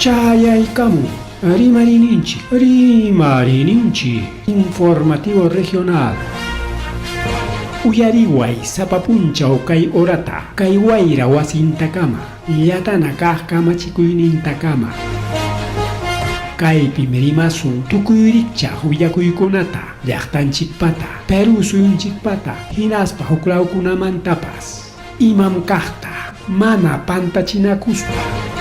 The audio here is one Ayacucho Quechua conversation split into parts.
Chayaykamun Rimariyninchik, Rimariyninchik Informativo Regional. Uyariway sapa punchaw kay horata, kay wayra wasintakama, llatana kaq kamachikuynintakama. Kaypim rimasun tukuy rikchaq willakuykunata, llaqtanchikpata, Perú suyunchikpata, hinaspa huklawkunamantapas. Imam kaqta mana pantachinakuspa.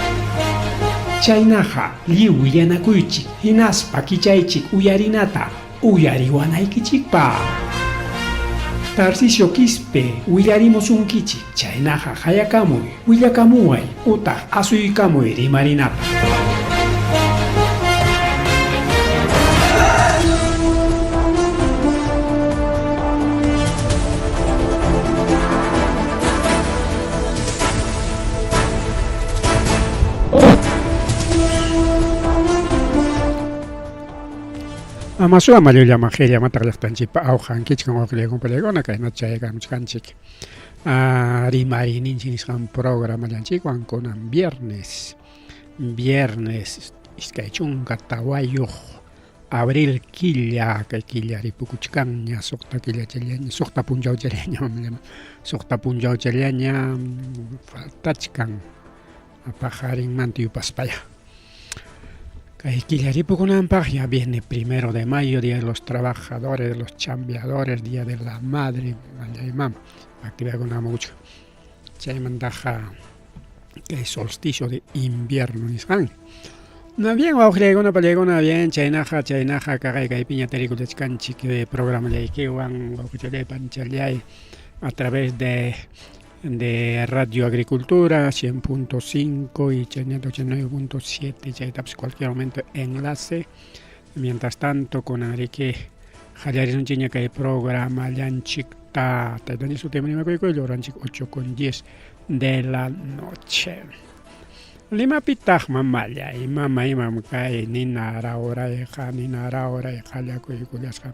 Chaynaqa lliw willanakuychik hinaspa kichaychik uyarinata uyariwanaykichikpaq. Tarcisio Quispe willarimusunkichik, chaynaqa qayakamuy, willakamuway utaq asuykamuy rimarinapaq. Amasua mallullama qhillamataq llaqtanchikpa awqankichkan wawqillaykumpallaykuna kaynata chayakamuchkanchik rimariyninchik nisqan programallanchikwan kunan viernes viernes 24 abril killa kay killa ripukuchkanña suqta killachallaña suqta punchawchallaña suqta punchawchallaña faltachkan paqarinmanta yupaspalla kay killa ripukunanpaq ya viene primero de mayo día de los trabajadores de los chambeadores día de la madre mama actividadkuna hamukuchkan chaymantaqa kay solsticio de invierno nisqan Na bien, wawqillaykuna, pallaykuna, bien, chaynaqa, chaynaqa, kaqay kaypiña tarikullachkanchik programallaykiwan, wawqichallay, panchallay, a través de Radio Agricultura 100.5 y 89.7, chaytapas cualquier momento enlace. Mientras tanto, kunanriki qallarisunchikña kay programallanchikta, taytanchik sutiman rimakuykuy, horanchik 8 con 10 de la noche. Limapitaq mamallay, mama imam kay nina rawrayqa, nina rawray qallakuykullasqa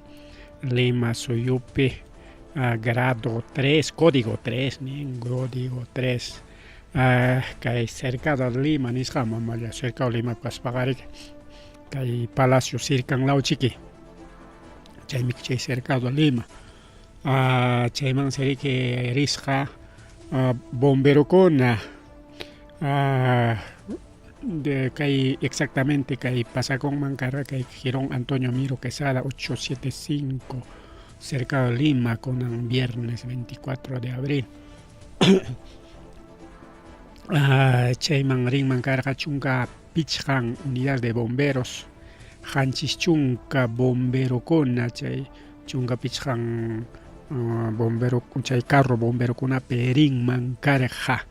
Lima suyupi grado 3, código 3 nin, código 3 kay cercado de Lima nisqa mamalla, cercado Lima kaspaqariki kay palacio sirkan lawchiki, chaymi chay cercado Lima chaymansi riki risqa bomberokuna de kay exactamente kay pasakunman karqa kay Jirón Antonio Miro Quesada 875 cercado Lima kunan viernes 24 de abril chayman rinman karqa chunka pichqan unidad de bomberos 70 bomberokuna chay 15 bombero chay carro bomberokunapi rinman karqa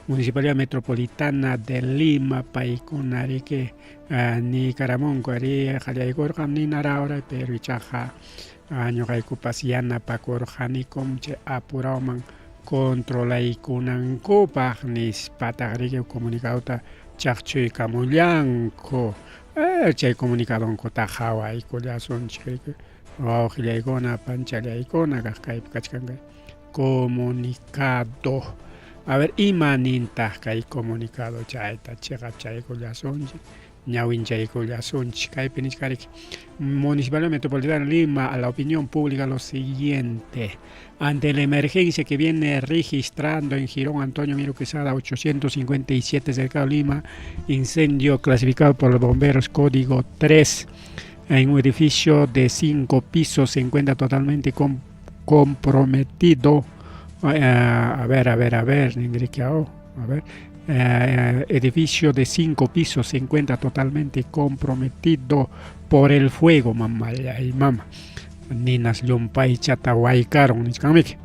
Municipalidad Metropolitana de Lima paykuna riki niykaramunku ari qallaykurqam ninarawray pero ichaqa ñuqaykupas yanapakurqanikum chay apurawman controlaykunankupaq nispataq riki comunicadota chaqchuykamullanku chay comunicadonkuta qhawaykullasunchik riki wawqillaykuna panchallaykuna kaq kaypi kachkan kay comunicado a ver ima nintaq kay comunicado chayta chiqapchaykullasunchik ñawinchaykullasunchik kaypi nichkariki Municipalidad Metropolitana Lima a la opinión pública lo siguiente ante la emergencia que viene registrando en Jirón Antonio Miro Quesada 857 cerca de Lima, incendio clasificado por los bomberos código 3 en un edificio de 5 pisos se encuentra totalmente comprometido. A ver, a ver, a ver, a ver. Edificio de 5 pisos se encuentra totalmente comprometido por el fuego, mamá y mamá. Ninas llumpaychata waykaron nichkanmiki.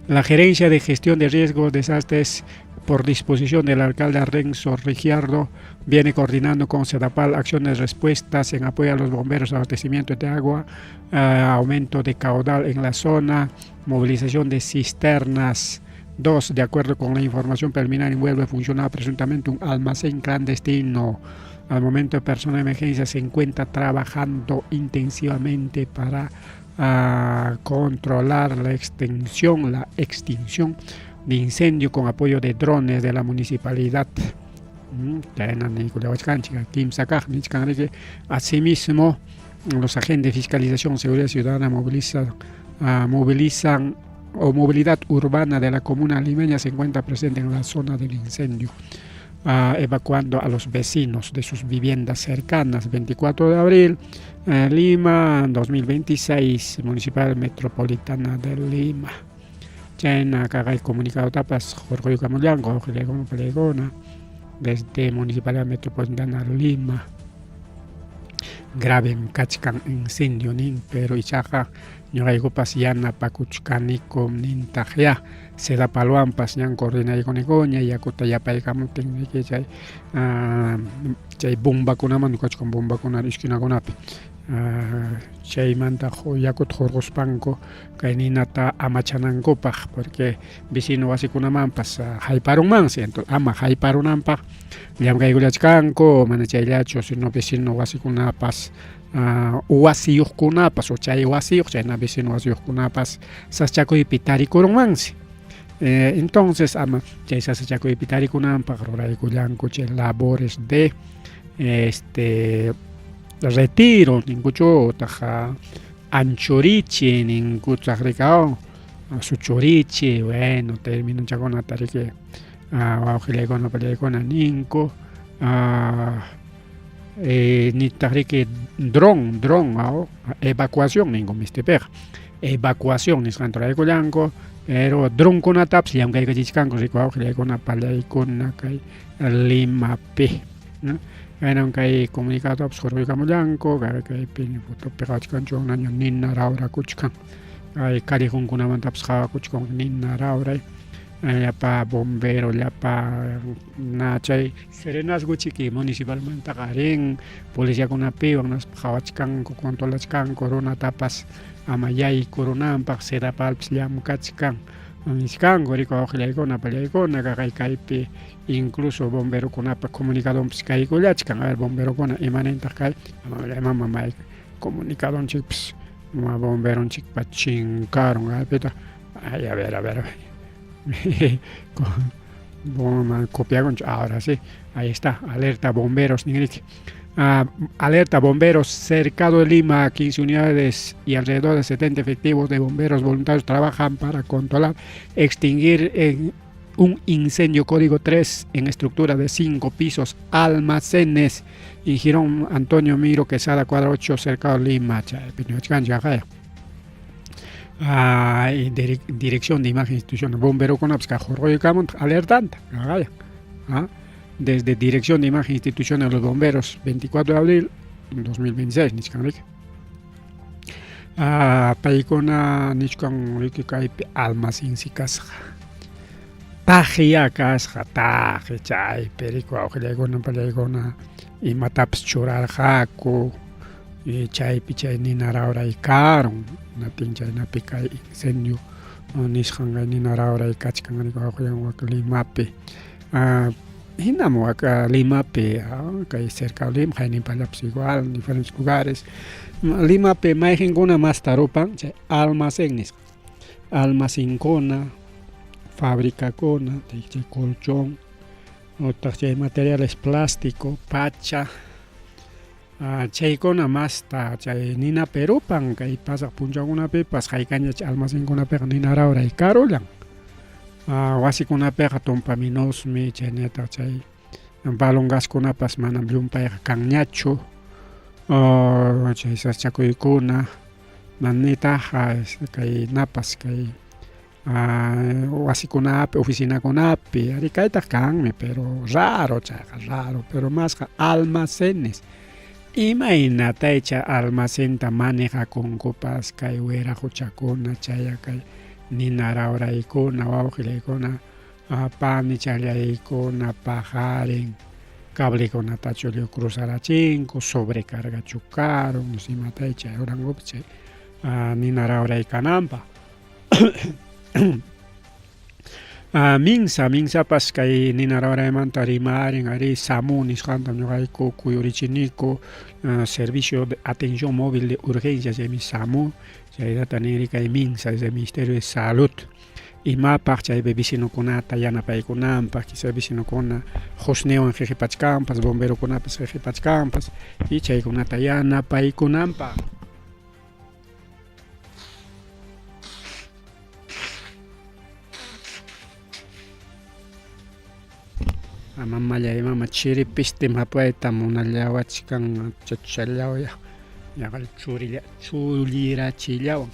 La Gerencia de Gestión de Riesgos Desastres, por disposición del alcalde Renzo Rigiardo, viene coordinando con Sedapal acciones respuestas en apoyo a los bomberos, abastecimiento de agua, aumento de caudal en la zona, movilización de cisternas. 2. De acuerdo con la información preliminar, inmueble funcionaba presuntamente un almacén clandestino. Al momento de persona de emergencia se encuentra trabajando intensivamente para controlar la extinción de incendio con apoyo de drones de la municipalidad. Chayna niykullawachkanchik. Kimsa kaq nichkan riki, asimismo los agentes de fiscalización seguridad ciudadana movilizan o movilidad urbana de la comuna limeña se encuentra presente en la zona del incendio, evacuando a los vecinos de sus viviendas cercanas. 24 de abril, Lima, 2026, Municipal Metropolitana de Lima. Chayna kaqay comunicadotapas hurquykamullanku wawqillaykuna palaykuna desde Municipalidad Metropolitana Lima. Gravem kachkan incendio nin, pero ichaqa ñuqaykupas yanapakuchkanikum nintaqyá. Sedapalwanpas ñan coordinaykunikuña yakuta yapaykamuptin riki chay chay bombakunaman kachkan bombakuna esquinakunapi chaymanta yakuta hurquspanku kay ninata amachanankupaq, porque vecino wasikunamanpas hayparunmansi, entonces ama hayparunanpaq llamkaykullachkanku. Mana chayllachu, sino vecino wasikunapas, wasiyuqkunapas o chay wasiyuq chayna vecino wasiyuqkunapas sasachakuypi tarikurunmansi. Entonces ama chay sasachakuypi tarikunanpaq ruraykullanku chay labores de este retiro ninkuchu utaq anchurichi ninkutaq rikaw suchurichi, bueno, terminochakunata riki wawqillaykuna pallaykuna ninku. Nitaq riki dron evacuación ninku mistipiqa, evacuación nisqanta ruraykullanku, pero dronkunatapas llamkaykachichkanku riki wawqillaykuna pallaykuna kay Limapi. Kaynan kay comunicadotapas hurquykamullanku. Kaypi fotopi qawachkanchu unaña nina rawrakuchkan, kay callejonkunamantapas qawakuchkan nina rawray, llapa bombero, llapa na chay serenazgo chiki municipalmantaqa rin policiakunapiwan naspa qawachkanku, controlachkanku runatapas ama yaykurunanpaq. Sedapalpis llamkachkan nichkanku riki wawqillaykuna pallaykuna. Kaqay kaypi incluso bomberokunapa comunicadonpis kaykullachkan. A ver, bomberokuna, imanintaq kay mamay comunicadonchikpis bomberonchikpa chinkarun pitaq. Ay, a ver, a ver, copiakunchu. Ahora sí, ahí está, alerta bomberos ninriki. Alerta bomberos, cercado de Lima, 15 unidades y alrededor de 70 efectivos de bomberos voluntarios trabajan para controlar, extinguir en un incendio código 3 en estructura de 5 pisos, almacenes, en Jirón Antonio Miro Quesada, cuadra 8, cercado de Lima. Dirección de imagen institución, bombero con alertanta, desde Dirección de Imagen Institución de los Bomberos, 24 de abril 2026, nichkan riki. Paykuna nichkan riki kaypi almacensi kasqa, taqya kasqa, taqi chaypi riki wawqillaykuna pallaykuna imatapas churarqaku, chaypi chay nina rawray karun, natin chaynapi kay incendio nisqan kay nina rawray kachkan riki wawqillan wak Limapi. Hinam wak Limapi, kay cerca de Lima, hayninpallapas igual en diferentes lugares. Limapi mayqinkuna masta rupan chay almacén nisqa, almacenkuna, fabricakuna, chay colchón utaq chay materiales plástico, pacha, chaykuna masta chay ninapi rupan. Kay pasaq punchawkunapipas haykañach almacenkunapiqa nina rawray karullan. Wasikunapiqa tumpa menosmi, chaynataq chay balón gaskunapas manam llumpayqa kanñachu, chay sasachakuykuna manitaq kay napas kay wasikunapi, oficinakunapi ari kaytaq kanmi, pero raro chayqa, raro, pero masqa almacenes. Imaynataycha almacenta manejakunkupas kay wiraquchakuna chaya kay nina rawraykuna wawqillaykuna panichallaykuna paqarin cablekunatachu lliw cruzarachinku, sobrecargachu karun, imataycha rurankupas chay nina rawray kananpaq. Minsa, minsapas kay nina rawraymanta rimarin ari SAMU nisqantam ñuqayku kuyurichiniku, Servicio de Atención Móvil de Urgencia, chaymi SAMU, chayrata ninri kay minsa desde Ministerio de Salud. Imapaq chaypi vecinokunata yanapaykunanpaq, quizá vecinokuna qusniwan qiqipachkanpas, bomberokunapas qiqipachkanpas y chaykunata yanapaykunanpaq. Mamallay mama chiri pistim hapayta munallawachkan chachallawya yaqal churilla chullirachillawan.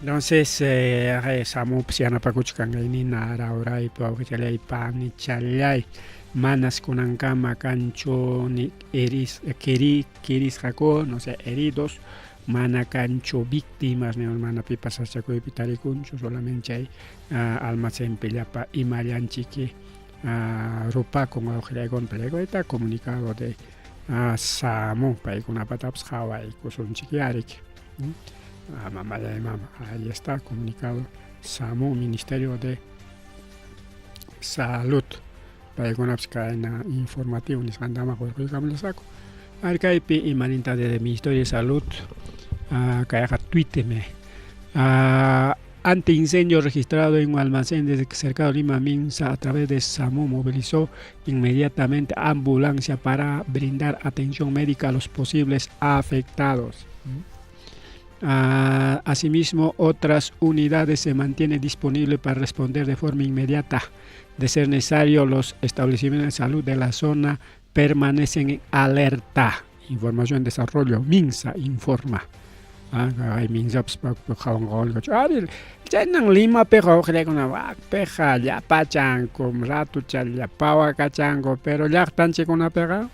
Entonces eh, samupas yanapakuchkan kay nina rawraypi wawqichallay panichallay manas kunankama kanchu ni eris kiri kirisqaku no sé heridos mana kanchu víctimas ni mana pipas sasachakuypi tarikunchu solamente chay uh, almacenpi llapa imallanchiki uh, rupakun wawqillaykuna paykunata comunicado de uh, SAMU paykunapatapas qhawaykusunchik yariki ah, mamallay mama ahí está comunicado SAMU Ministerio de Salud paykunapas kayna informativo nisqantama qurquykamullasaku arkaypi imaninta de Ministerio de Salud uh, kayqa tuiteme uh, ante incendio registrado en un almacén desde cercado Lima Minsa a través de SAMU movilizó inmediatamente ambulancia para brindar atención médica a los posibles afectados. Uh, asimismo, otras unidades se mantienen disponibles para responder de forma inmediata. De ser necesario, los establecimientos de salud de la zona permanecen en alerta. Información en desarrollo. MINSA informa. Ay, MINSApas qhawanqa chaynan Limapiqa uqllaykuna wakpiqa llapachanku ratuchalla pawakachanku pero llaqtanchikkunapiqa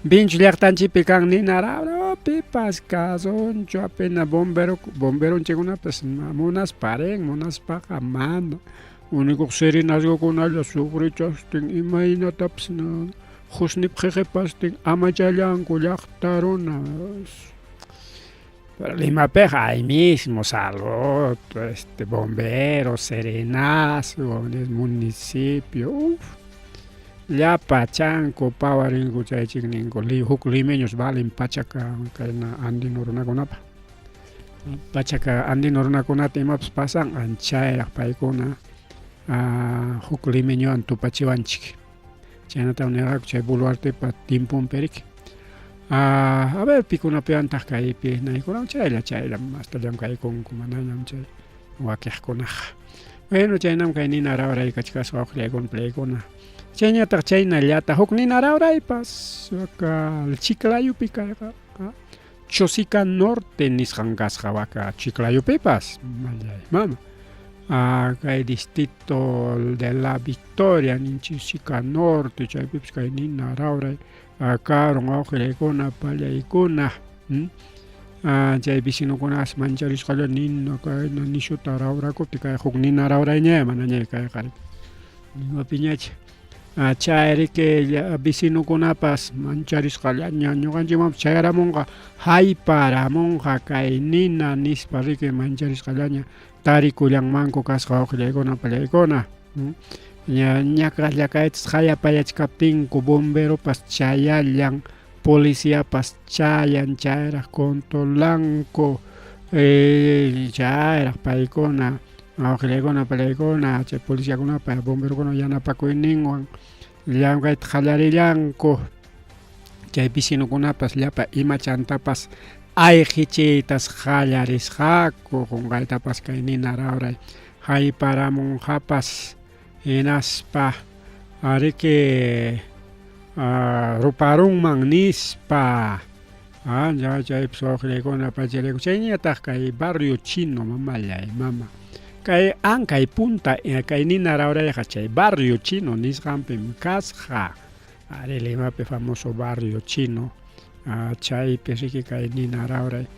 Vinchu llaqtanchikpi kan nina rawra pipas kasunchu apenas bombero bomberonchikkunapas munaspa rin munaspaqa mana único serenazgokunalla sufrichastin imaynatapas qusnip qiqipastin amachallanku llaqta runa. Pero Limapiqa ahí mismo salud, este bomberos, serenazgo, municipio, uf. Llapa chanku pawarinku chaychik ninku huk limeños valen pachaka kayna andino runakunapa. Pachaka andino runakunata imapas pasan anchayraq paykuna huk limeñowan tupachiwanchik. Chaynatam nirqaku chay Boluartepa tiemponpi riki. A ver pikunapiwantaq kaypi naykuna chaylla chayllam hasta llamkaykunku manañam chay wakiqkunaqa. Bueno chaynam kay nina rawray kachkasqa wawqillaykuna playkuna. Chayñataq chaynallata huk nina rawraypas waka Chiclayupi kayqa Chosica Norte nisqan kasqa waka Chiclayupipas mallay mama. Kay distrito de la Victoria ninchik Chosica Norte chaypipas kay nina rawray karun wawqillaykuna pallaykuna chay vecinokunas mancharisqalla nina kayna nishuta rawrakuptin kay huk nina rawrayña manaña kayqa imapiñacha chayriki vecinokunapas mancharisqallaña ñuqanchikmanpas chayaramunqa hayparamunqa kay nina nispa riki mancharisqallaña tarikullanmanku kasqa wawqillaykuna pallaykuna ña ñakaqlla kaytas qayapayachkaptinku bomberopas chayallan policiapas chayan chayraq controlanku chayraq paykuna wawqillaykuna pallaykuna chay policiakunapa bomberokuna yanapakuyninwan llamkayta qallarillanku chay vecinokunapas llapa imachantapas ayqichiytas qallarisqaku qunqaytapas kay nina rawray hayparamunqapas hinaspa riki ruparunman nispa chaypas wawqillaykuna pachallakuna chayñataq kay barrio chino mamallay mama kay ankay punta kay nina rawrayqa chay barrio chino nisqanpim kasqa ari Limapi famoso barrio chino chaypi riki kay nina rawray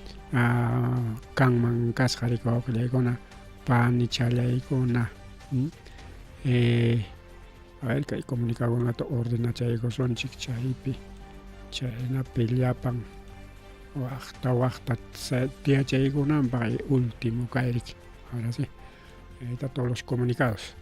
kanman kasqa riki wawqillaykuna panichallaykuna a ver kay comunicadokunata ordenachaykusunchik chaypi chaynapi llapan waqta waqta tiyachaykunanpaq último kay riki ahora sí ahí está todos los comunicados.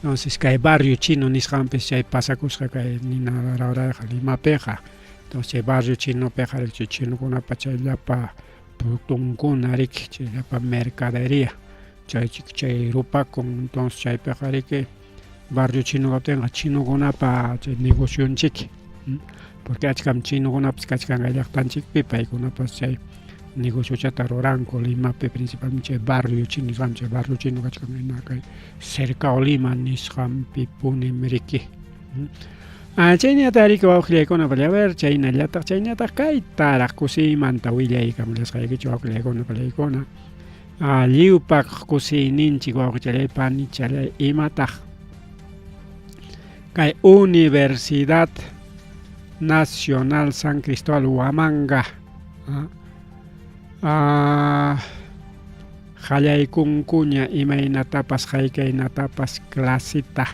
Entonces kay barrio chino nisqanpis chay pasakusqa kay nina rawrayqa Limapiqa entonces chay barrio chinopiqa chay chinokunapa chay llapa productonkuna riki chay llapa mercadería. Chay chay rupakun entonces chaypiqa riki barrio chino kaptinqa chinokunapa chay negocionchik porque achkam chinokunapas kachkan kay llaqtanchikpi paykunapas chay negociochata ruranku Limapi principalmente chay barrio chino nisqan chay barrio chino kachkan hina kay cercao Lima nisqanpipunim riki. Ah, chaynata riki wawqillaykuna a ver chaynallataq chaynataq kaytaraq kusiymanta willaykamullasqaykichik wawqillaykuna palaykuna. Ah, lliwpaq kusiyninchik wawqichalay panichalay imataq kay Universidad Nacional San Cristóbal Huamanga ah, ah, qallaykunkuña imaynatapas haykaynatapas clasita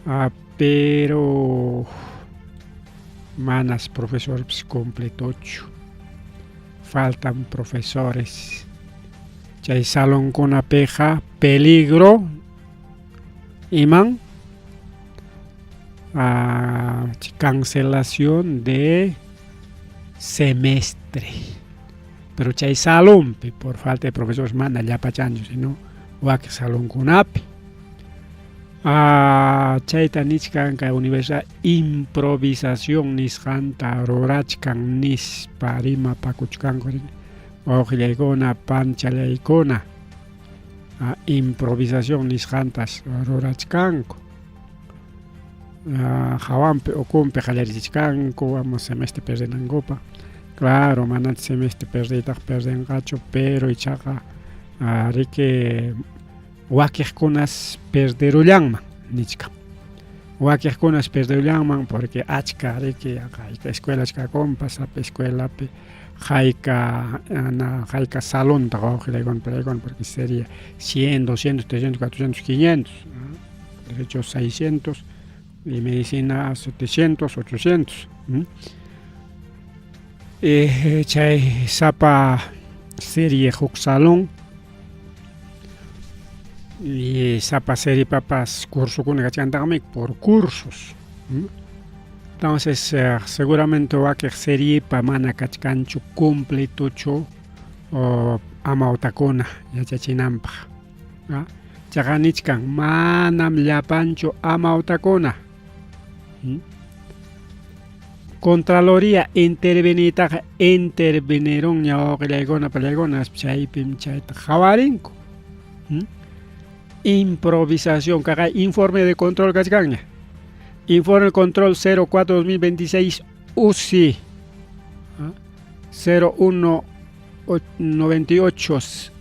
ah, pero manas profesorpis completochu faltan profesores chay salonkunapiqa peligro iman ah, cancelación de semestre pero chay salonpi por falta de profesores mana llapachanchu sino wak salonkunapi ah, chayta nichkan kay universidad improvisación nisqanta rurachkan nispa rimapakuchkanku wawqillaykuna panchallaykuna ah, improvisación nisqantas rurachkanku ah, hawanpi ukunpi qallarichichkanku vamos semestre perdenankupaq claro manach semestre perdeytaqa perdenqachu pero ichaqa ah, riki wakiqkunas perderullanman nichkan wakiqkunas perderullanman porque achka riki hayka escuelas kakunpas sapa escuelapi hayka ana hayka salonta wawqillaykuna palaykuna porque sería 100 200 300 400 500 derecho 600 y medicina 700 800 chay sapa serie huk salón y sapa seriepapas cursokuna kachkantaqmi por cursos entonces seguramente wakiq seriepa mana kachkanchu completochu amawtakuna yachachinanpaq chaqa nichkan manam llapanchu amawtakuna Contraloría interveniytaqa intervenirunña wawqillaykuna pallaykuna chaypim chayta qhawarinku. Improvisación kaqa informe de control kachkanña. Informe de control 04 2026 UCI 01 98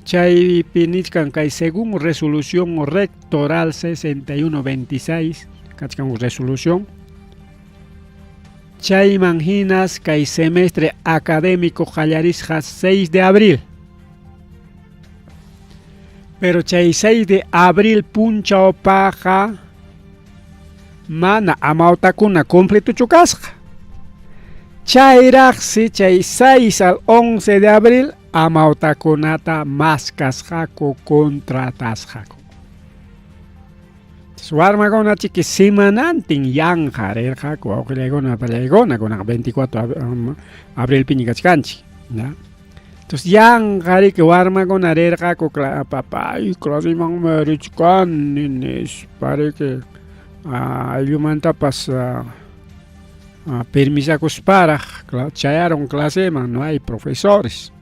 chaypi nichkan kay según resolución rectoral 6126 kachkan resolución chayman hinas kay semestre académico qallarisqa 6 de abril pero chay 6 de abril punchawpaqa mana amawtakuna completochu kasqa chayraqsi chay 6 al 11 de abril amawtakunata maskasqaku contratasqaku warmakuna chiki semanantin yanqa rirqaku wawqillaykuna pallaykuna kunaqa 24 abrilpiña kachkanchik ya entonces yanqa riki warmakuna rirqaku papay clasemanmi richkani nispa riki ayllumantapas permisakusparaq chayarun claseman no hay profesores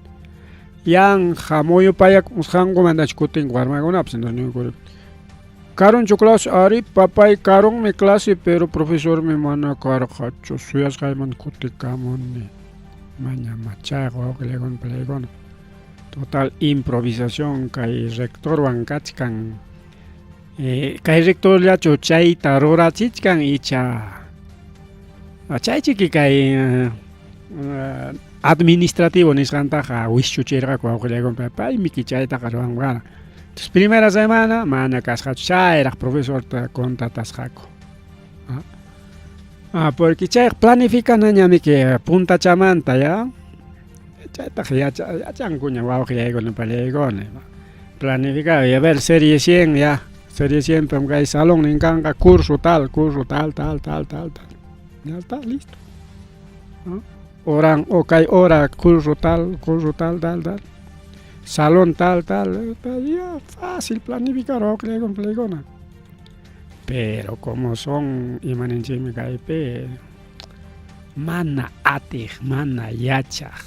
yanqa muyupayakusqankumantachu kutinku warmakunapas entonces karunchu clase ari papay karunmi clase pero profesormi mana karqachu suyasqayman kutikamuni mañama chayqa wawqillaykuna pallaykuna total improvisación kay rectorwan kachkan kay rectorllachu chayta rurachichkan icha chaychiki kay administrativo nisqantaqa wischuchirqaku wawqillaykuna paymiki chaytaqa ruwanqa entonces primera semana mana kasqachu chayraq profesorta contratasqaku ah porque chayqa planificanañamiki puntachamanta ya chaytaqa yachankuña wawqillaykuna pallaykuna planificado y a ver serie 100 ya serie 100 kay salón ninkanqa curso tal curso tal tal tal tal tal ya está listo ¿no? Oran o kay hora curso tal curso tal tal tal. Salón tal, tal, ya fácil planificar wawqillaykuna palaykuna. Pero como son imaninchikmi kaypi mana atiq, mana yachaq.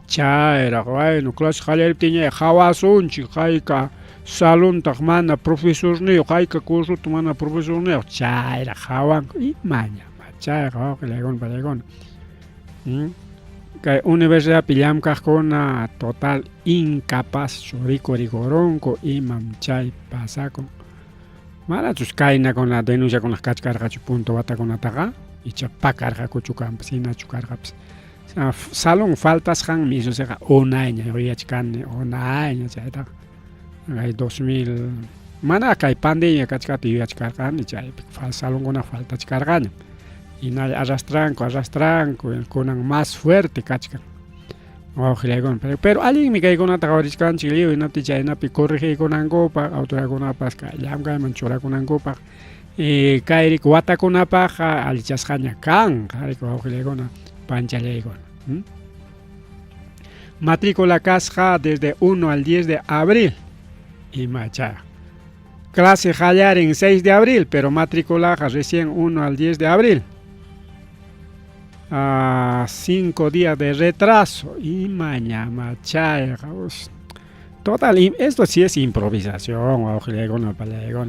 Chayraq bueno, clase qallariptinña hawasunchik hayka salontaq mana profesorniyuq, hayka cursota mana profesorniyuq, chayraq hawanku imaña chayqa wawqillaykuna palaykuna. Kay universidadpi llamkaqkuna total incapaz rikurikurunku imam chay pasakun. Manachus kaynakuna denunciakuna kachkarqachu punto watakunataqa icha pakarqakuchu kanpas hinachu karqapas. Salón faltasqanmi eso unayña yuyachkani unayña chaytaqa. Kay 2000 mana kay pandemia kachkaptin yuyachkarqani chaypi salonkuna faltachkarqaña. Hinalla arrastranku arrastranku kunan más fuerte kachkan. Wawqillaykuna pero allinmi kaykunata qhawarichkanchik lliw hinaptin chaynapi corregiykunankupaq autoridadkunapas kay llamkayman churakunankupaq kay watakunapaqqa allichasqaña kanqa riki wawqillaykuna panchallaykuna. Matrícula kasqa desde 1 al 10 de abril. Imacha. Clase qallarin 6 de abril, pero matrículaqa recién 1 al 10 de abril. 5 días de retraso. Imaña chayqa. Total, esto sí es improvisación,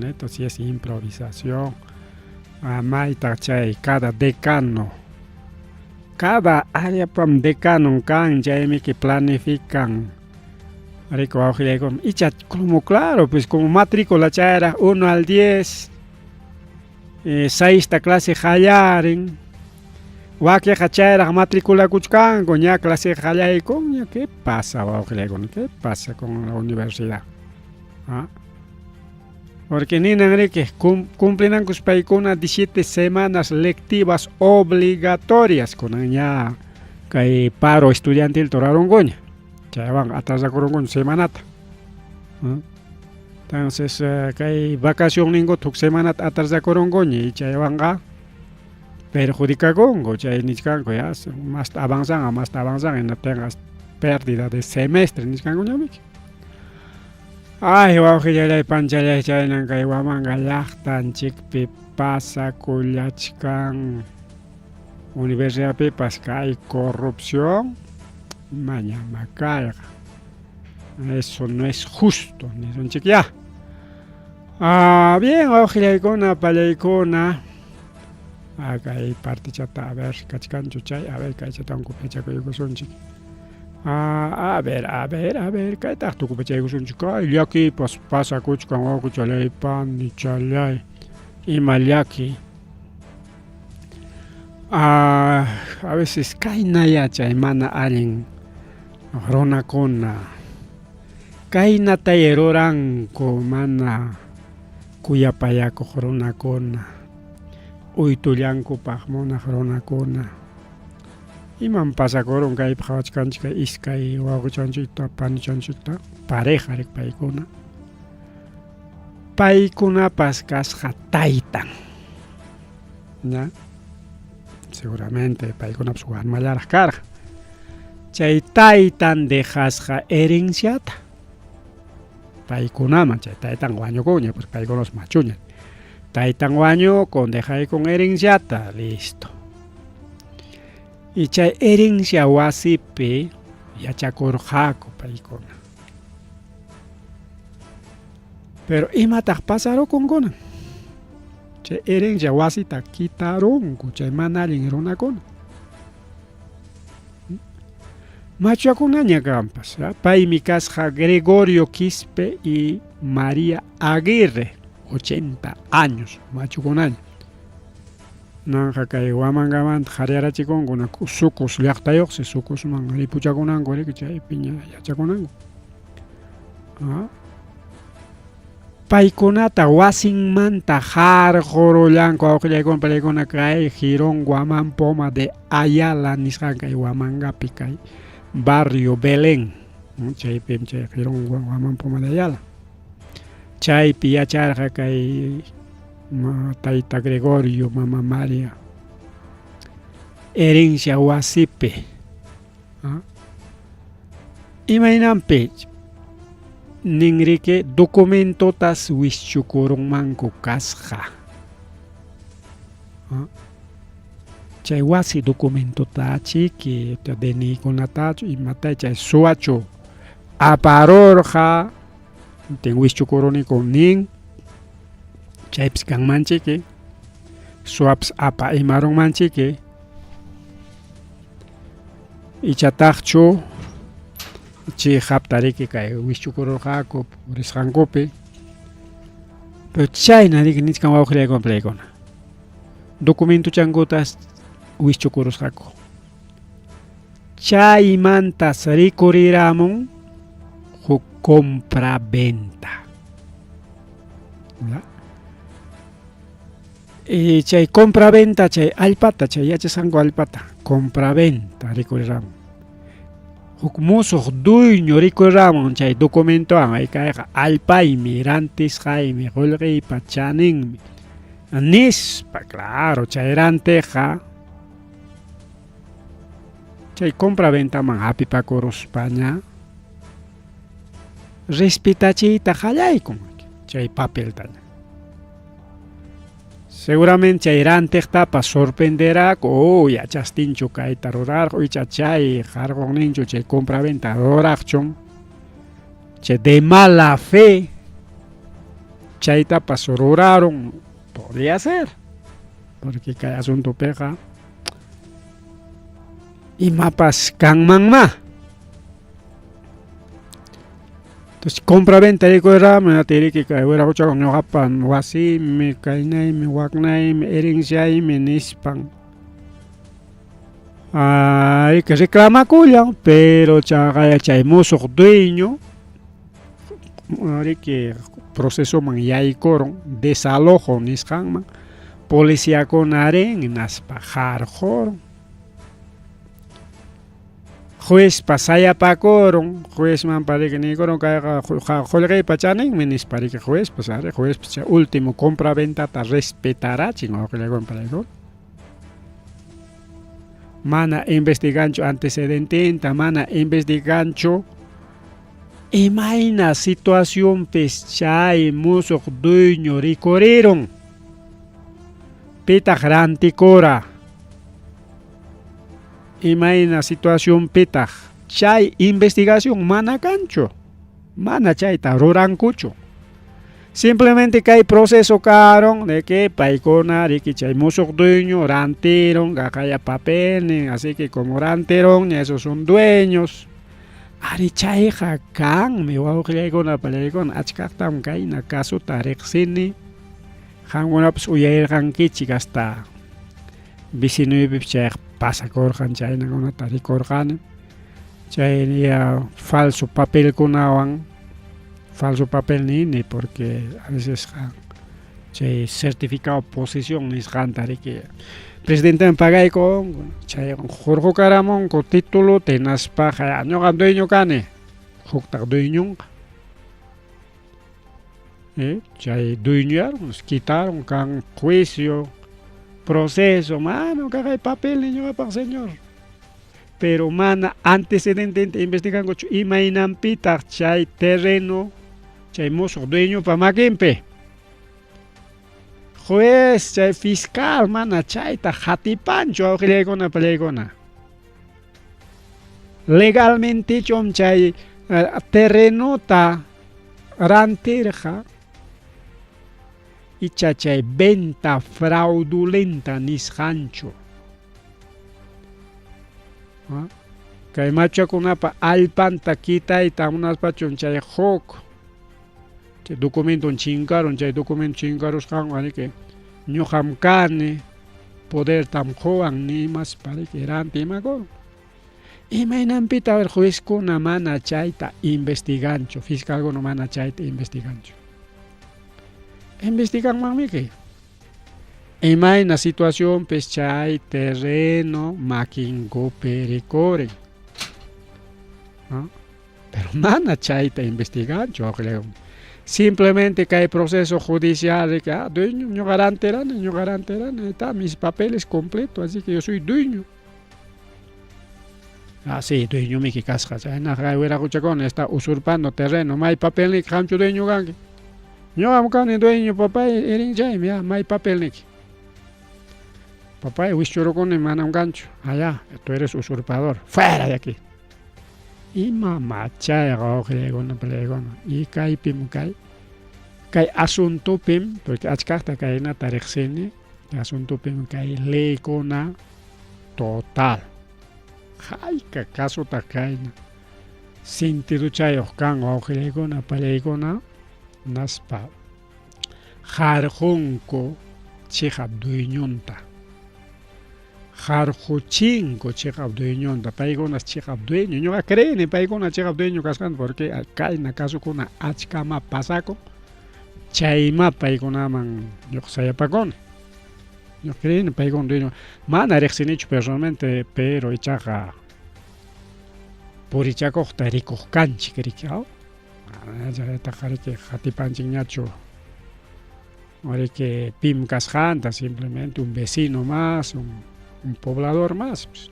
esto sí es improvisación. Mayta chay cada decano. Cada área pam decano kan chaymi que planifican. Rico icha como claro, pues como matrícula chayra 1 al 10. 6 clase qallarin. Wakiqa chayraq matriculakuchkanku ña clase qallaykunña. ¿Qué pasa, wawqillaykuna? ¿Qué pasa con la universidad? ¿Ah? Porque ninan riki cumplinankus paykuna 17 semanas lectivas obligatorias kunan ña kay paro estudiantil rurarunkuña. Chaywan atrasakurunkuña semanata. Entonces kay vacación ninkuta huk semanata atrasakurunkuña y chaywanqa perjudicakunku chay nichkanku ya más avanzan más avanzan hinaptinqa pérdida de semestre nichkankuñamiki. Ay wawqillallay panchallay chaynan kay Huamanga llaqtanchikpi pasakullachkan universidadpipas kay corrupción imañama kayqa. Eso no es justo nisunchik ya. Bien wawqillaykuna pallaykuna kay partichata a ver kachkanchu chay a ver kaychatawan kupachakuykusunchik. A ver, a ver, a ver, kaytaq tukupachaykusunchik kay llakipas pasakuchkan wawqichalay panichalay ima llaki. A veces kayna yachay mana allin runakuna kaynatay ruranku mana kuyapayakuq runakuna uytullankupaq munaq runakuna. Imam pasakurun kaypi qhawachkanchik iskay wawqichanchikta panichanchikta pareja rik paykuna. Paykunapas kasqa taytan. ¿Ya? Seguramente paykunapas warmallaraq karqa. Chay taytan dejasqa herenciata. Paykunaman chay taytan wañukunña, pues paykunapas machuña. Taytan wañukun dejaykun herenciata, listo. Y chay herencia wasipi yachakurqaku paykuna. Pero imataq pasarukun kunan? Chay herencia wasita kitarunku chay mana allin runakuna. Machuakunaña kanpas. Paymi kasqa Gregorio Quispe y María Aguirre, 80 años, machukunaña. Nanja kay Huamangamanta qhariyarachikunku Sucos llaqtayuqsi Sucosman ripuchakunanku riki chaypiña yachakunanku. Paykunata wasinmanta harqurullanku wawqillaykuna palaykuna kay Jirón Guamán Poma de Ayala nisqan kay Huamangapi kay barrio Belén chaypim chay Jirón Guamán Poma de Ayala. Chaypi yacharqa kay tayta Gregorio, mama María. Herencia wasipi. Imaynanpi ninriki documentotas wischukurunmanku kasqa. Chay wasi documentota chiki DNIkunatachu imata chay suwachu aparurqa tin wischukuruniku nin chaypis kanmanchiki suwapas apa imarunmanchiki ichataqchu chiqapta riki kay wischukururqaku purisqankupi pero chayna riki nichkan wawqillaykuna palaykuna documentuchankutas wischukurusqaku chaymantas rikuriramun huk compra-venta Y chay compra-venta chay allpata chay yachasqanku allpata compra-venta rikuriramun huk musuq dueño rikuriramun chay documentowan ay kayqa allpaymi rantisqaymi qullqiypa chaninmi nispa claro chay rantiqqa chay compra-ventaman hapipakuruspaña respetachiyta qallaykun chay papeltaña. Seguramente chay rantiqtapas sorprenderaku, oh, yachastinchu kayta rurarqa, icha chay qarqunninchu chay compra-venta ruraqchun, chay de mala fe chaytapas rurarun, podría ser, porque kay asuntopiqa imapas kanmanmá. Entonces, compra-venta rikurirami, atiriki kay wiraquchaqa ñuqapa wasiymi, kaynaymi, waknaymi, herenciaymi nispan. Ay, que reclamakullan, pero chaqaya chay musuq dueño riki procesoman yaykurun desalojo nisqanman policiakuna rin hinaspa qarqurun. Juezpa sayapakurun, juezman pariki niykurun kayqa qullqiypa chaninmi nispa riki juezpas ari juezpas chay último compra-ventata respetarachin wawqillaykuna palaykuna. Mana investiganchu antecedentinta, mana investiganchu imayna situacionpis chay musuq dueño rikurirun. Pitaq rantikura? Imayna situacionpitaq chay investigación mana kanchu, mana chayta rurankuchu. Simplemente kay proceso karon de que paykuna riki chay musuq dueño rantirun qaqaya papelnin, así que como rantirun esos son dueños. Ari chayqa kanmi wawqillaykuna pallaykuna achkaqtam kayna kasuta riqsini qamkunapas uyarirqankichik hasta vecinuypipas chayqa pasakurqan chaynakunata rikurqani chay falso papelkunawan falso papel nini porque a vecesqa chay certificado posesión nisqanta riki presidenteman pagaykunku chay hurqukaramunku titulota hinaspaqa ñuqam dueño kani huktaq dueñonqa Chay dueñoyaron, quitaron kan juicio, proceso, mano kaqay papelniy ñuqapaq señor. Pero mana antecedententa investigankuchu imaynanpitaq chay terreno chay musuq dueñopa makinpi. Juez, chay fiscal mana chayta qatipanchu wawqillaykuna pallaykuna. Legalmentechum chay terrenota rantirqa icha chay venta fraudulenta nisqanchu. Kay machakunapa allpanta quitayta munaspachum chay huk chay documenton chinkarun, chay documento chinkarusqanwan riki ñuqam kani podertam quwan nimaspa riki rantimakurun. Imaynanpitaq a ver juezkuna mana chayta investiganchu, fiscalkuna mana chayta investiganchu. Investiganmanmiki. Imayna situacionpis chay terreno makinkupi rikurin. ¿No? Pero mana chayta investiganchu wawqillaykuna. Simplemente kay proceso judicial de que ah, dueño, ñuqa rantirani, ñuqa rantirani, ahí está mis papeles completo, así que yo soy dueño. Ah, sí, dueñomiki kasqa. Chaynaqa kay wiraquchakuna está usurpando terreno. May papelniki qamchu dueño kanki? Ñuqam kani dueño, papay, herenciaymi, ya, may papelniki. Papay, wischurukuni manam kanchu. Allá, ah, tú eres usurpador. Fuera de aquí. Ima machayqa wawqillaykuna palaykuna. Y kaypim kay kay asuntupim, porque achkaqta kaynata riqsini, asuntupim kay leykuna total. Hayka kasutaq kayna sentidochayuq kan wawqillaykuna palaykuna naspa harqunku chiqap dueñonta. Harquchinku chiqap dueñonta. Paykunas chiqap dueño. Ñuqa creeni paykuna chiqap dueño kasqanta porque kayna kasukuna achkama pasakun. Chayma paykunaman ñuqa sayapakuni. Ñuqa creeni paykuna dueño. Mana riqsinichu personalmente, pero ichaqa purichakuqta rikuq kanchik riki. Chaytaqa riki qatipanchikñachu riki pim kasqanta, simplemente un vecino más, un, un poblador más. Pues.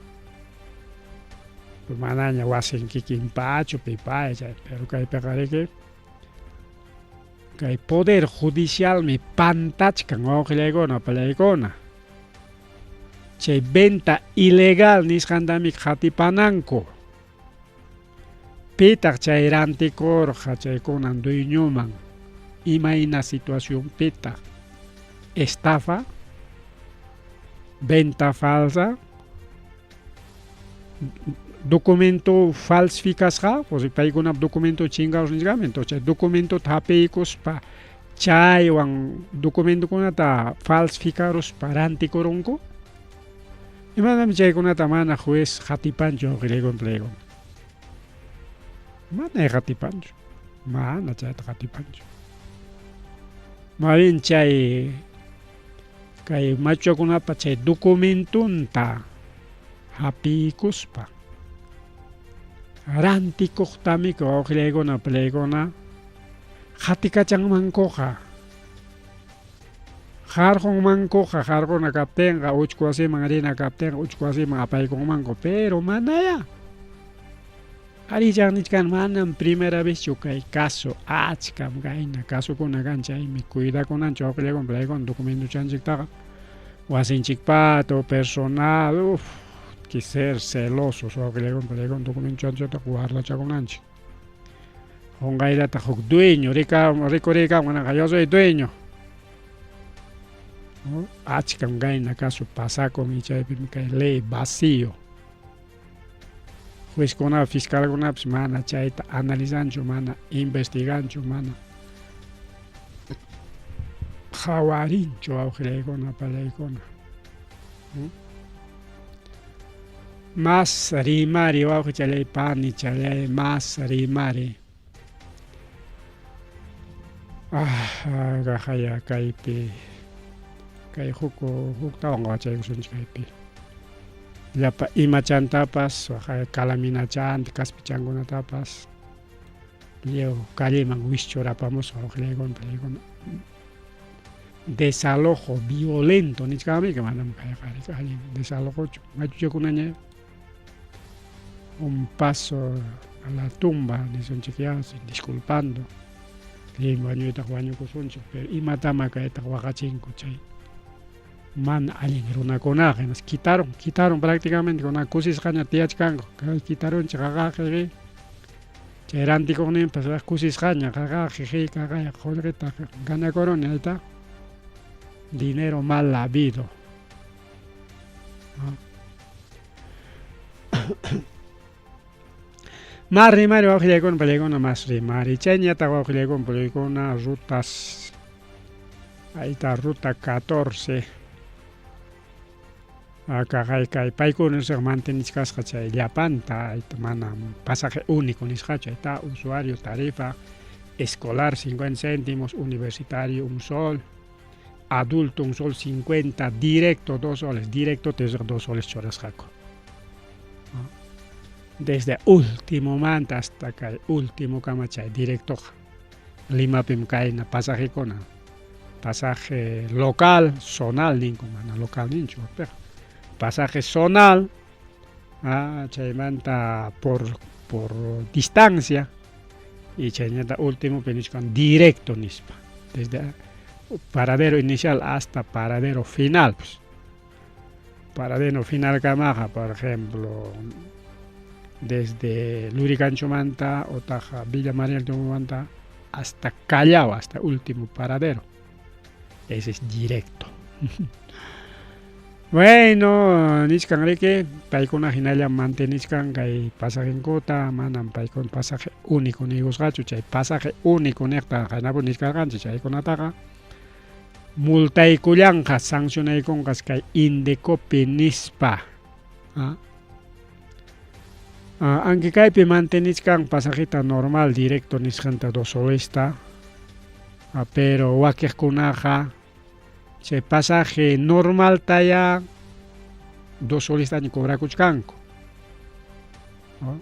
Pues manaña wasin kikinpachu pipay chay, pero kaypiqa riki kay poder judicialmi pantachkan wawqillaykuna pallaykuna. Chay venta ilegal nisqantami qatipananku. Pitaq chay rantikurqa chaykunan dueñoman imayna situacionpitaq estafa, venta falsa, documento falsificasqa, o sea, paykunap documento chingados nisqami, entonces chay documentota hapiykuspa chaywan documentokunata falsificaruspa rantikurunku. Imanami chaykunata mana juez qatipanchu wawqillaykuna palaykuna. Mana qatipanchu. Mana chayta qatipanchu. Más chay kay machukunapa chay documentunta hapiykuspa rantikuqtami wawqillaykuna palaykuna qatikachanmankuqa harqunmankuqa harquna kaptinqa uchku wasiman rina kaptinqa uchku wasiman apaykunmanku pero manaya Arí, nichkan manam primera vezchu kay caso achkam kayna casokuna kan chaymi cuidakunanchik wawqillaykuna palaykuna documentochanchiktaqa wasinchikpata personal uf que ser celosos wawqillaykuna palaykuna documentochanchiktaqa guardachakunanchik qunqayllataq huk dueño rikuriykamun yo soy dueño achkam kayna caso pasakun chaypimi kay ley vacío juezkuna fiscalkunapas mana chayta analizanchu mana investiganchu mana qhawarinchu wawqillaykuna palaykuna Mas rimari wawqichalay panichalay mas rimari ah kaqaya kaypi kay huk huktawan qawachaykusunchik kaypi llapa imachantapas kalaminachanta kaspichankunatapas lliw calleman wischurapamusqa wawqillaykuna palaykuna desalojo violento nichkanmi manam kayqa allin desalojochu machuchakunaña un paso a la tumba nisunchik ya disculpando lliwmi wañuytaq wañukusunchik pero imatama kaytaq waqachinku chay mana allin runakunaqa hinas quitaron quitaron prácticamente kuna kusisqaña tiyachkanku kay quitarunchik qaqaqi chay rantikuqninpas kusisqaña qaqaqi qaqay qullqita ganakuruni ayta dinero mal habido Mas rimari wawqillaykuna pallaykuna mas rimari chayñataq wawqillaykuna pallaykuna rutas ayta ruta 14 kaqay kay paykuna nisqa mantenichkasqa chay llapanta ayta mana pasaje único nisqachu ayta usuario tarifa escolar 50 céntimos universitario un sol adulto un sol 50 directo 2 soles directo te 2 soles churasqaku desde último manta hasta kay último kama chay directoqa Limapim kayna pasajekuna pasaje local zonal ninku mana local ninchu pasaje zonal Ah, chaymanta por por distancia y chaynata último nichkan directo nispa. Desde paradero inicial hasta paradero final. Pues. Paradero final kamaqa, por ejemplo, desde Luriganchomanta otaja Villa María del hasta Callao, hasta último paradero. Ese es directo. Bueno, nichkan riki, paykuna hinalla mantenichkan kay pasajenkuta, manam paykuna pasaje único nigusqachu, chay pasaje único niqta qanapu nichkarqanchik chaykunataqa multaykullanqa sancionaykunqas kay Indecopi nispa. ¿Ah? Aunque kaypi mantenichkan pasajita normal directo nisqanta 2 solesta, pero wakiqkunaqa chay pasaje normal taya 2 solesta cobrakuchkanku. ¿No?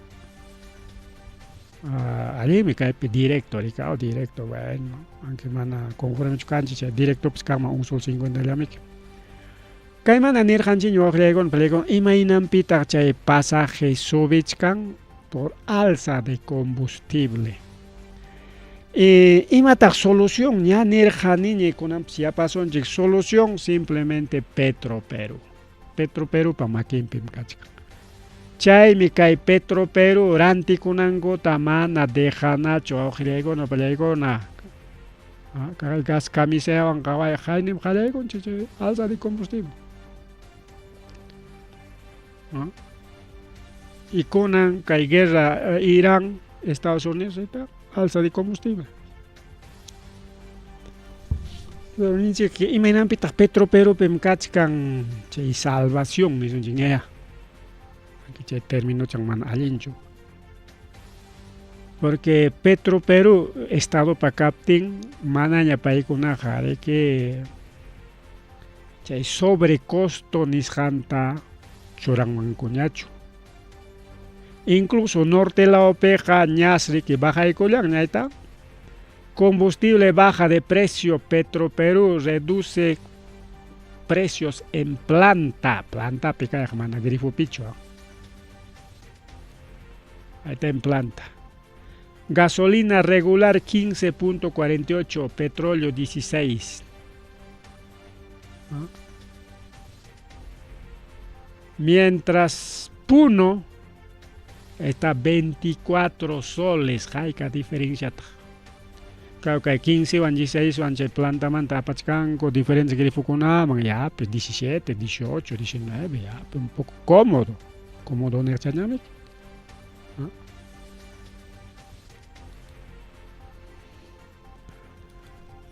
Allinmi kaypi directo rika directo, bueno, aunque mana conformechu kanchik chay directopis kanman 1 sol 50 llamiki. Kaymanta nirqanchikña wawqillaykuna palaykuna imaynanpitaq chay pasaje subichkan por alza de combustible. Imataq solución ña nirqaniña kunanpis yapasunchik solución simplemente Petro Perú. Petro Perúpa makinpim kachkan. Chaymi kay Petro Perú rantikunankuta mana dejanachu wawqillaykuna palaykuna. Kay gas camiseawan qaway haynim qallaykunchik chay alza de combustible. ¿No? Y kunan kay guerra Irán, Estados Unidos está alza de combustible. Pero ninchik imaynanpitaq Petro Perupim kachkan chay salvación nisunchik ñaya. Chay término chan mana allinchu. Porque Petro Perú estadopa kaptin manaña paykunaqa riki chay sobrecosto nisqanta churanmankuñachu. Incluso norte lawpiqa ñas riki bajaykullan ñayta. Combustible baja de precio, Petro Perú reduce precios en planta. Planta kayqa mana grifopichu. Ahí está en planta. Gasolina regular 15.48, petróleo 16. ¿No? Mientras Puno está 24 soles, hayka diferencia. Claro que 15 wan 16 wan chay plantamanta apachkanku diferentes grifokunaman, ya pues 17, 18, 19, ya pues un poco cómodo, cómodo niqchañamik. ¿No?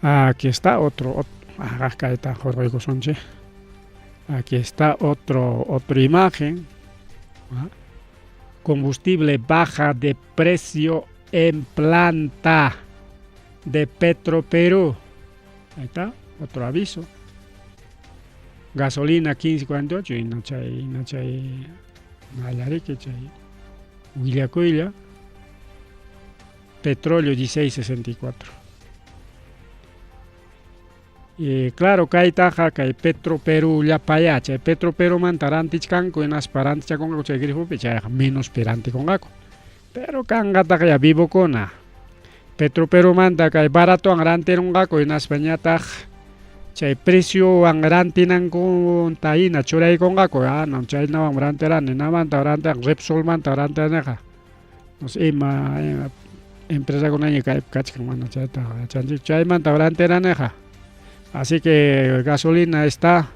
Aquí está otro, otro acá está sonche. Aquí está otra imagen. ¿Ah? Combustible baja de precio en planta de Petro Perú. Ahí está, otro aviso. Gasolina 15.48 y no chay, no chay, nallariki chay, willakuylla. Petróleo 16.64. Y claro, kaytaqa kay Petro Perú llapaya, chay Petro Perú manta rantichkanku hinaspa rantichakunqaku chay grifopi chayqa menos rantikunqaku. Pero kanqataq ya vivokuna. Petro Perú manta kay baratowan rantirunqaku hinaspa ñataq chay preciowan rantinankunta hina churaykunqaku, ah no chaynawan rantirani, namanta rantiran Repsolmanta rantiraniqa. No sé, ima, ima empresakunaña kaypi kachkan mana chayta yachanchikchu chaymanta rantiraniqa. Así que gasolina está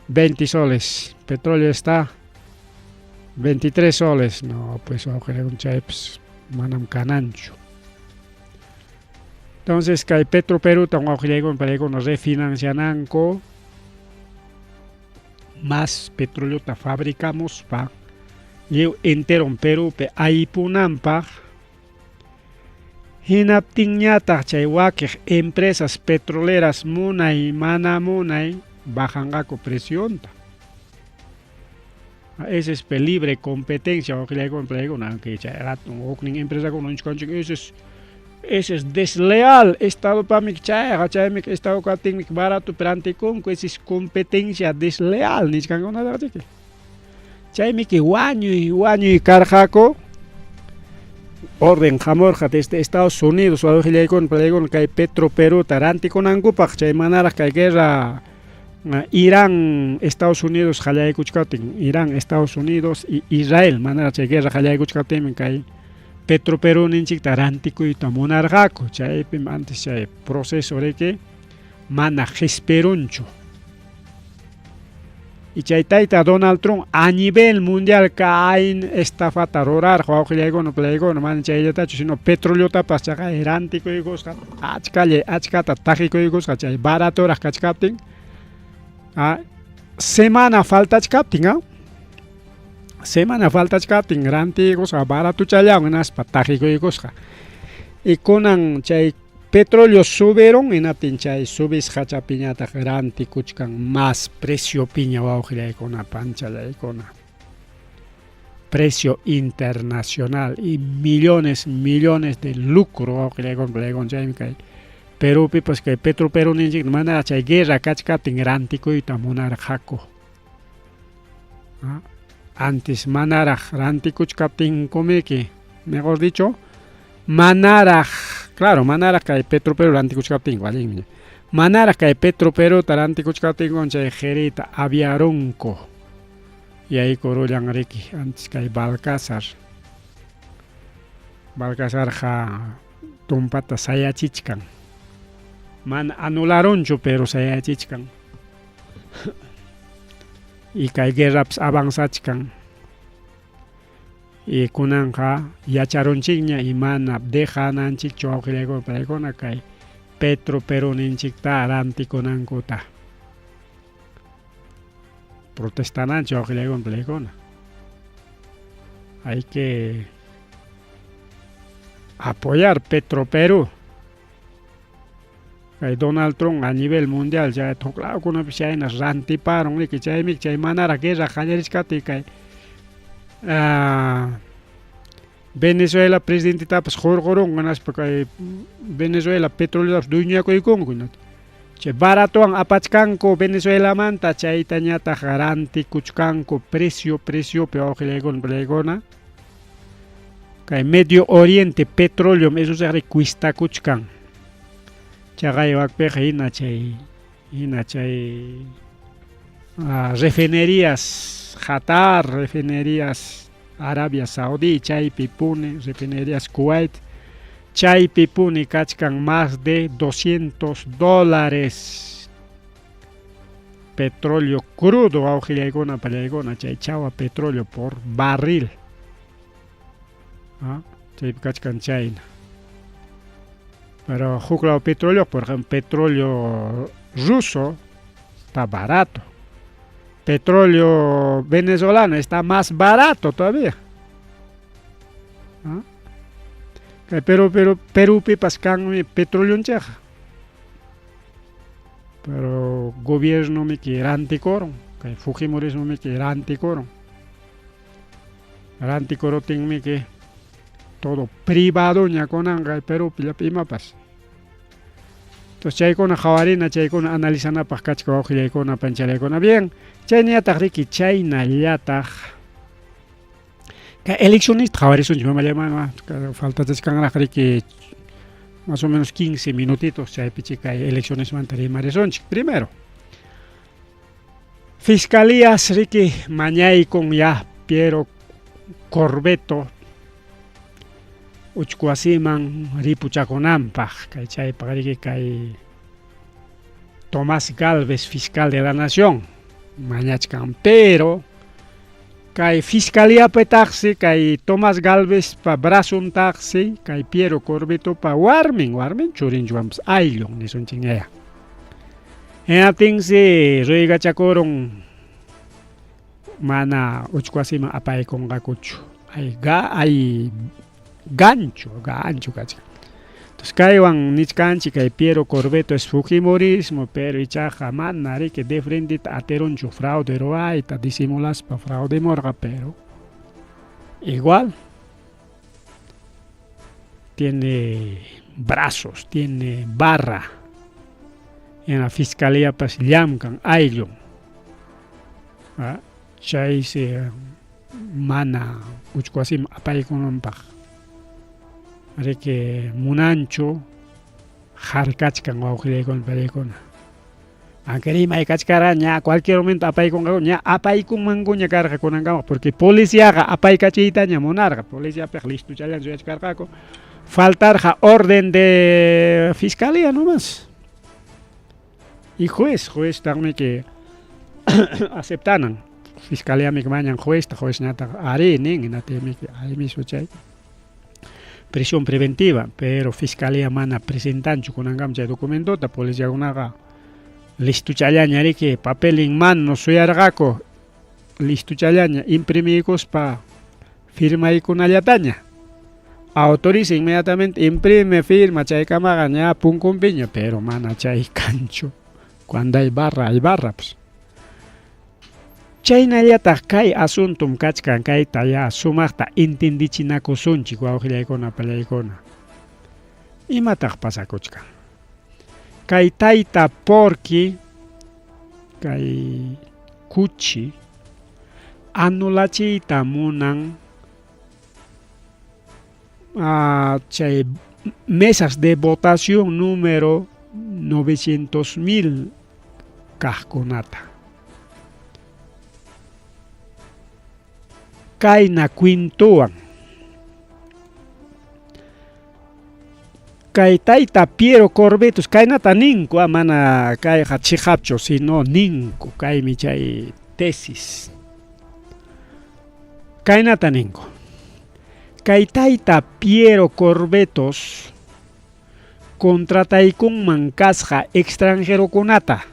20 soles, petróleo está 23 soles. No, pues chaypis manam kananchu. Entonces kay Petro Perú wawqillaykuna paykuna refinanciananku más petróleo fabricamuspa lliw enteron Perúpi aypunanpaq hinaptinñataq chay wakiq empresas petroleras munay mana munay bajanqaku precionta. Esa es libre competencia wawqillaykuna paykuna aunque chay rato huknin empresakuna nichkanchik ese es desleal Estado pamik chayqa chaymi Estado kaptinmi barato rantikunku esa es competencia desleal nichkankunataq chiki. Chaymiki wañuy wañuy karqaku orden hamurqa desde Estados Unidos wawqillaykuna palaykuna kay Petro Peruta rantikunankupaq chay manaraq kay guerra Irán Estados Unidos qallaykuchkaptin Irán Estados Unidos y Israel manaraq chay guerra qallaykuchkaptinmi kay Petro Perú ninchikta rantikuyta munarqaku chaypim antes chay proceso riki mana qispirunchu. Y chay tayta Donald Trump a nivel mundial kayn estafata rurarqa wawqillaykuna palaykuna mana chayllatachu sino petroleotapas chaqay rantikuykusqa achkalla achkata taqikuykusqa chay baratoraq kachkaptin a semana faltachkaptin a semana faltachkaptin rantiykusqa baratochallawan hinaspa taqikuykusqa y kunan chay Petróleo subirun hinaptin chay subisqachapiñataq rantikuchkan más preciopiña wawqillaykuna panchallaykuna. Precio internacional y millones millones de lucro wawqillaykuna palaykuna chaymi kay Perupipas kay Petro Perú ninchik mana chay guerra kachkaptin rantikuyta munarqaku. Antes manaraq rantikuchkaptinkumiki, mejor dicho, manaraq, claro, manaraq kay Petro Perú rantikuchkaptinku, allinmi. Manaraq kay Petro Peruta rantikuchkaptinku chay qirita aviarunku. Yaykurullan riki antes kay Balcázar. Balcázarqa tumpata sayachichkan. Mana anularunchu, pero sayachichkan. Y kay guerrapas avanzachkan. Y kunanqa yacharunchikña y mana dejananchikchu wawqillaykuna paykuna kay Petro Peruninchikta rantikunankuta. Protestananchik wawqillaykuna paykuna. Hay que apoyar Petro Perú. Kay Donald Trump a nivel mundial chay huklawkunapi chayna rantiparun riki chaymi chay manaraq guerra qallarichkaptin kay Venezuela presidentetapas hurqurunku hinaspa kay Venezuela petroleotapas dueñoyakuykunku chay baratowan apachkanku Venezuelamanta chaytañataq rantikuchkanku precio preciopi wawqillaykuna palaykuna kay Medio Oriente petróleo esos cuistakuchkan chaqay wakpiqa hina chay hina chay refinerías Qatar, refinerías Arabia Saudí chaypi puni, refinerías Kuwait chaypi puni kachkan más de 200 dólares petróleo crudo wawqillaykuna pallaykuna chay chawa petróleo por barril chaypi kachkan chayna pero huklaw petróleo por ejemplo petróleo ruso está barato petróleo venezolano está más barato todavía pero pero Perupipas kanmi petroleonchikqa pero gobiernomiki rantikurun kay Fujimorismomiki rantikurun rantikuruptinmiki todo privadoña kunanqa Perupi llapa imapas entonces chaykuna qawarina chaykuna analizanapaq kachka wawqillaykuna panchalaykuna bien chayñataq riki chaynallataq kay eleccionista qhawarisunchik mamallamana faltachachkanraq riki más o menos 15 minutitos chaypichi kay eleccionesmanta rimarisunchik primero fiscalías riki mañaykun ya Piero Corvetto uchku wasiman ripuchakunanpaq kay chaypaq riki kay Tomás Galvez fiscal de la nación mañachkan pero kay fiscalíapitaqsi kay Tomás Galvezpa brazontaqsi kay Piero Corvettopa warmin warmin churinchwanpas ayllun nisunchikñaya hinaptinsi ruygachakurun mana uchku wasiman apaykunqakuchu hay ga hay gancho gancho kachkan entonces kaywan nichkanchik kay Piero Corvetto es fujimorismo pero ichaqa mana riki de frenteta atirunchu fraude ruwayta disimulaspa fraudemurqa pero igual tiene brazos tiene barra en la fiscalíapas llamkan ayllun chaysi Mana uchku wasiman apaykunanpaq riki munanchu harkachkan wawqillaykuna pariykuna. Aunque rimay kachkara ña cualquier momento apaykunqaku ña apaykunmankuña karqa kunankama porque policiaqa apaykachiytaña munarqa policiapiqa listuchallan suyachkarqaku faltarqa orden de fiscalía nomás y juez jueztaqmi que aceptanan fiscaliami mañan juezta juezñataq arí nin hinaptinmi ahí mismo chay prisión preventiva pero fiscalía mana presentanchu kunankama chay documentota policiakunaqa listuchallaña riki papel en mano suyarqaku listuchallaña imprimiykuspa firmaykunallataña autoriza inmediatamente imprime firma chaykamaqa ña punkunpiña pero mana chay kanchu cuando hay barra hay barra pues Chaynallataq kay asuntum kachkan kayta ya sumaqta entendichinakusunchik wawqillaykuna pallaykuna. Imataq pasakuchkan? Kay tayta Porky kay kuchi anulachiyta munan chay mesas de votación número 900.000 kaqkunata. Kayna kwintuwan. Kay tayta Piero Corbetos kaynata ninku, mana kayqa chiqapchu, sino ninku, kaymi chay tesis. Kaynata ninku. Kay tayta Piero Corbetos contrataykunman kasqa extranjerokunata.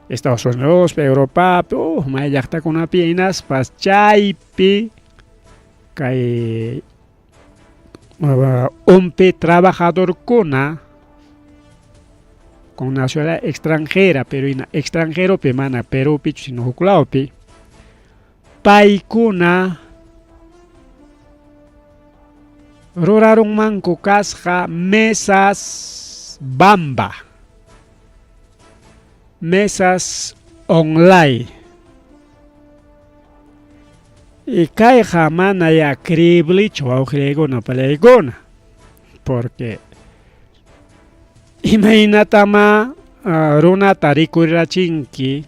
Estados Unidos, Europa, may llaqtakunapi hinaspas chaypi kay OMP trabajadorkuna con nacionalidad extranjera, pero ina extranjeropi mana Perúpichu sino huk lawpi, paykuna rurarunmanku kasqa mesas bamba, mesas online. Y kayqa mana ya creiblechu wawqillaykuna palaykuna, porque imaynatamá runata rikurirachinki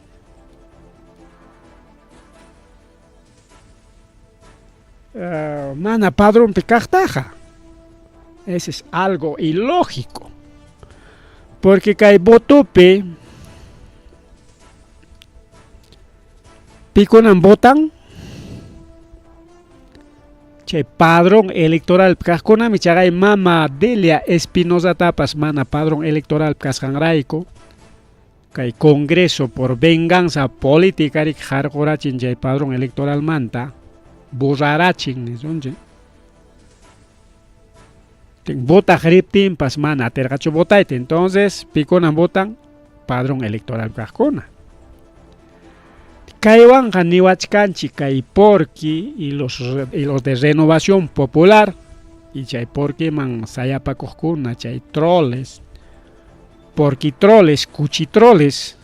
mana padronpi kaqtaqa. Ese es algo ilógico. Porque kay votopi pikunan votan chay padrón electoral kaqkunami chaqay mama Delia Espinozatapas mana padrón electoral kasqanrayku kay Congreso por venganza política rik harqurachin chay padrón electoral manta borrarachin nisunchik. Votaq riptinpas mana atirqachu votayta, entonces pikunan votan padrón electoral kaqkuna. Kaywanqa niwachkanchik kay Porky y los de Renovación Popular y chay Porkyman sayapakuqkuna chay troles, porquitroles, cuchitroles,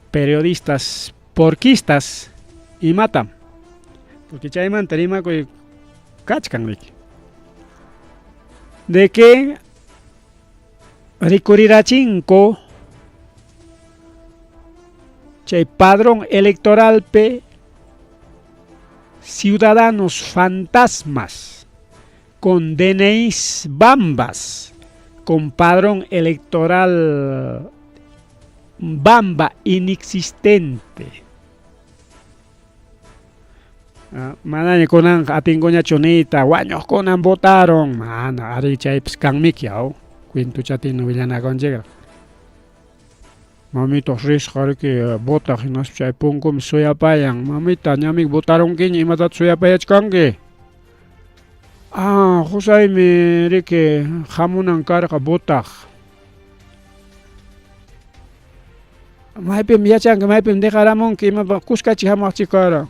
periodistas porquistas imatam, porque chaymanta rimakuy kachkan riki. De que rikurirachinku chay padrón electoralpi ciudadanos fantasmas con DNIs bambas, con padrón electoral bamba inexistente. Manaña kunanqa atinkuñachu niyta wañuqkunan votaron, mana ari chaypis kanmiki aw cuentochatina willanakunchikqa. Mamita risqa riki votaq hinaspa chay punkumi suyapayan, mamita ñamiki votarunkiña imatataq suyapayachkanki. Ah, qusaymi riki hamunan karqa votaq. Maypim yachanki, maypim deqaramunki, imapaq kuskachi hamuqchik kara.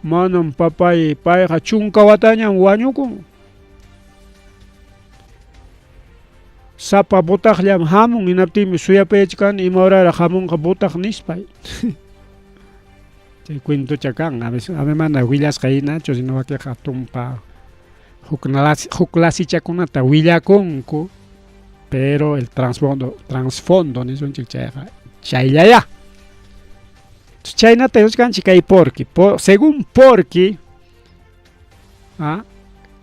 Manam papay, payqa 10 watañam wañukun. Sapa votaqllam hamun, hinaptinmi suyapayachkani ima horaraq hamunqa votaq nispay. Chay cuentocha kan, a veces a mana willasqa hinachu, sino wakinqa tumpa huk huk lasichakunata willakunku, pero el trasfondo, trasfondo nisunchik chayqa chayllayá. Chaynata yachkanchik kay Porky, según Porky, ¿ah?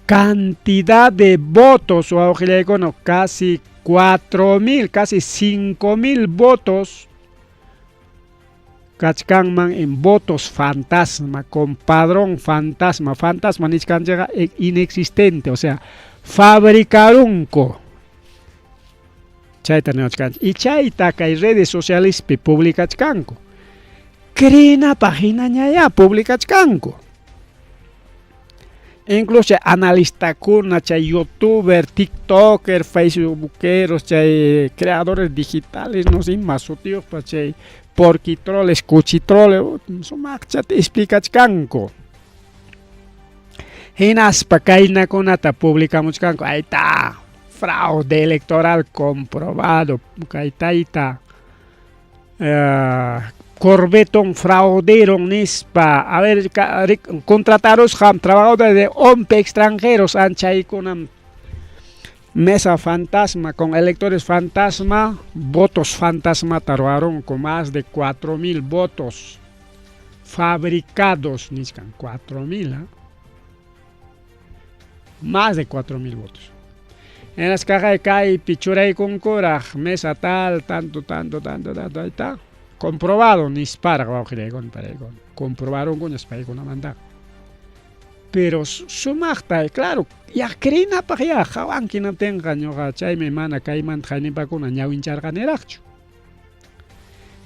Cantidad de votos wawqillaykuna casi 4000, casi 5000 votos kachkanman en votos fantasma, con padrón fantasma, fantasma nichkanchikqa inexistente, o sea, fabricarunku. Chayta niwachkanchik. Y chayta kay redes socialespi publicachkanku. Creenapaq hinañayá publicachkanku. Incluso chay analistakuna, chay youtuber, tiktoker, facebookeros, chay creadores digitales, no sé, ima sutiyuqpas chay porquitroles, cuchitroles, sumaqchata explicachkanku. Hinaspa kaynakunata publicamuchkanku, ahí está, fraude electoral comprobado, kay tayta Corbeton frauderon nispa, a ver, contratarusqam trabajadores de OMPE extranjeros, anchaykunam mesa fantasma con electores fantasma, votos fantasmata ruwarunku, más de 4000 votos fabricados, nichkan 4000, ¿eh? Más de 4000 votos. Hinasqa kaypi churaykunkuraq mesa tal, tanto, tanto, tanto, tanto, ahí está. Comprobado nisparaq wawqillaykuna paraykuna. Comprobaronkuñas paykunamanta. Pero sumaqta, claro, ya creenapaq ya hawanki hinaptinqa ñuqa chaymi mana kaymanta haynipakuna ñawincharqaniraqchu.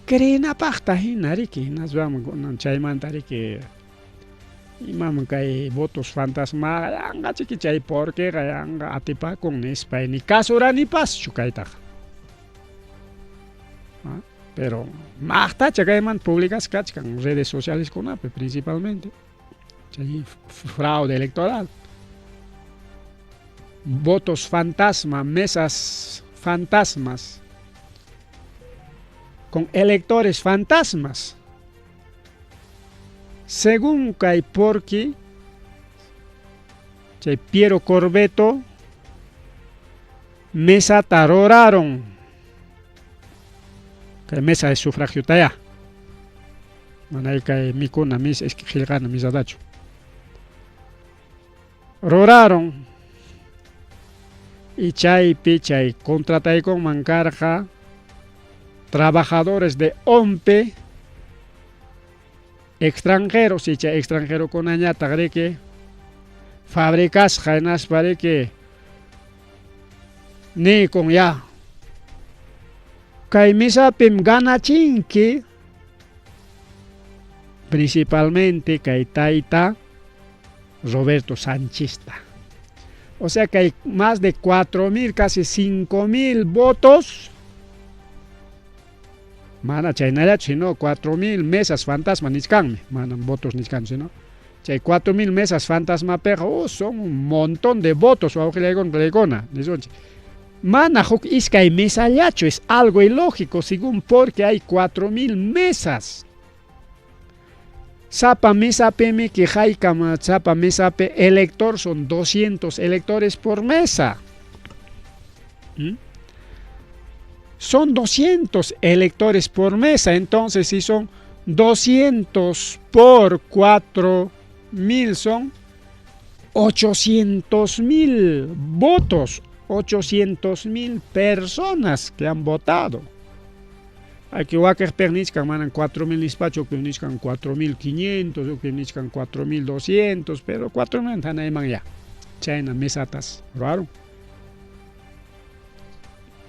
Creenapaqta hina riki, hinaspa chaymanta riki imam kay votos fantasma yanqa chiki chay porqueqa yanqa atipakun nispa ni kasuranipaschu kaytaqa. Pero maqtacha kaymanta publicasqa kachkan redes sociales kunapi principalmente. Chay fraude electoral. Votos fantasma, mesas fantasmas, con electores fantasmas. Según kay Porky, chay Piero Corvetto, mesata ruraron. Kay mesa de sufragio taya. Manay kay mikuna misa qillqana misatachu. Ruraron. Y chaypi chay contrataykunman karqa trabajadores de OMPE extranjeros y chay extranjerokunañataq riki fabricasqa hinaspa riki niykun ya kay mesapim ganachinki principalmente kay tayta Roberto Sánchezta. O sea que hay más de 4000, casi 5000 votos. Mana chaynallachu, sino 4000 mesas fantasma nichkanmi, manam votos nichkan, sino chay 4000 mesas fantasmapiqa, oh, son un montón de votos wawqillaykuna nisunchik. Mana huk iskay mesallachu, es algo ilógico, según porque hay 4000 mesas. Sapa mesapimi que haykam sapa mesapi elector son 200 electores por mesa. Son 200 electores por mesa, entonces si son 200 por 4000 son 800.000 votos, 800.000 personas que han votado. Aquí wakiqpiq nichkan manan 4000 nispachu, uqpi nichkan 4500, uqpi nichkan 4200, pero 4000 hanayman ya. Chayna mesatas ruraron.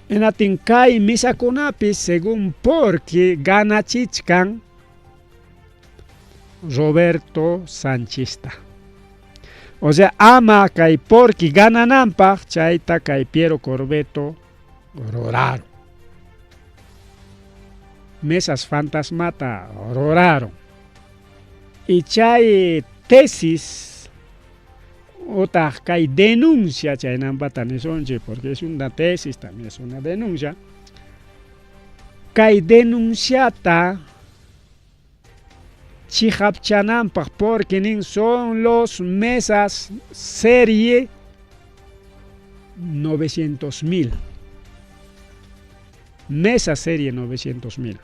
Hinatin kay mesakunapi según porque ganachichkan Roberto Sánchezta. O sea, ama kay porque ganananpaq chayta kay Piero Corvetto ruraron. Mesas fantasmata ruraron. Y chay tesis utaq kay denuncia chaynampata nisunchik, porque es una tesis, también es una denuncia. Kay denunciata Chiqapchananpaq porque nin son los mesas serie 900 mil. Mesa serie 900 mil.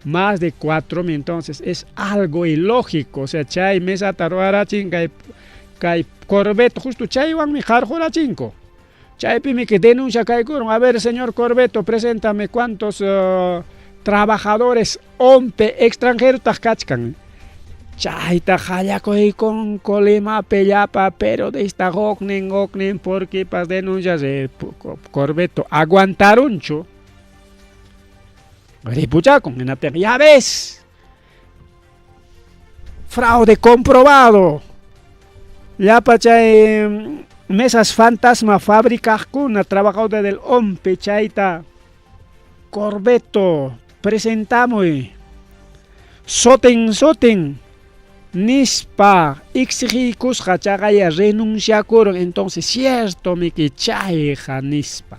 Más de 4 mil, entonces es algo ilógico. O sea, chay mesa ruwarachin kay kay Corvetto, justo chaywanmi qarqurachinko. Chaypimi que denuncia kaykurun. A ver, señor Corvetto, preséntame cuántos trabajadores ONPE extranjeros kachkan. Chayta qallakuykunku Limapi llapa periodista huknin huknin porque pas denuncias de Corvetto aguantarunchu. Ripuchakun, hinaptinqa ya ves. Fraude comprobado. Llapa chay mesas fantasma fabricaqkuna trabajadores del ONPE chayta Corvetto presentamuy sutin sutin nispa exigiykusqa chaqaya renunciakurun entonces cierto miki chayqa nispa.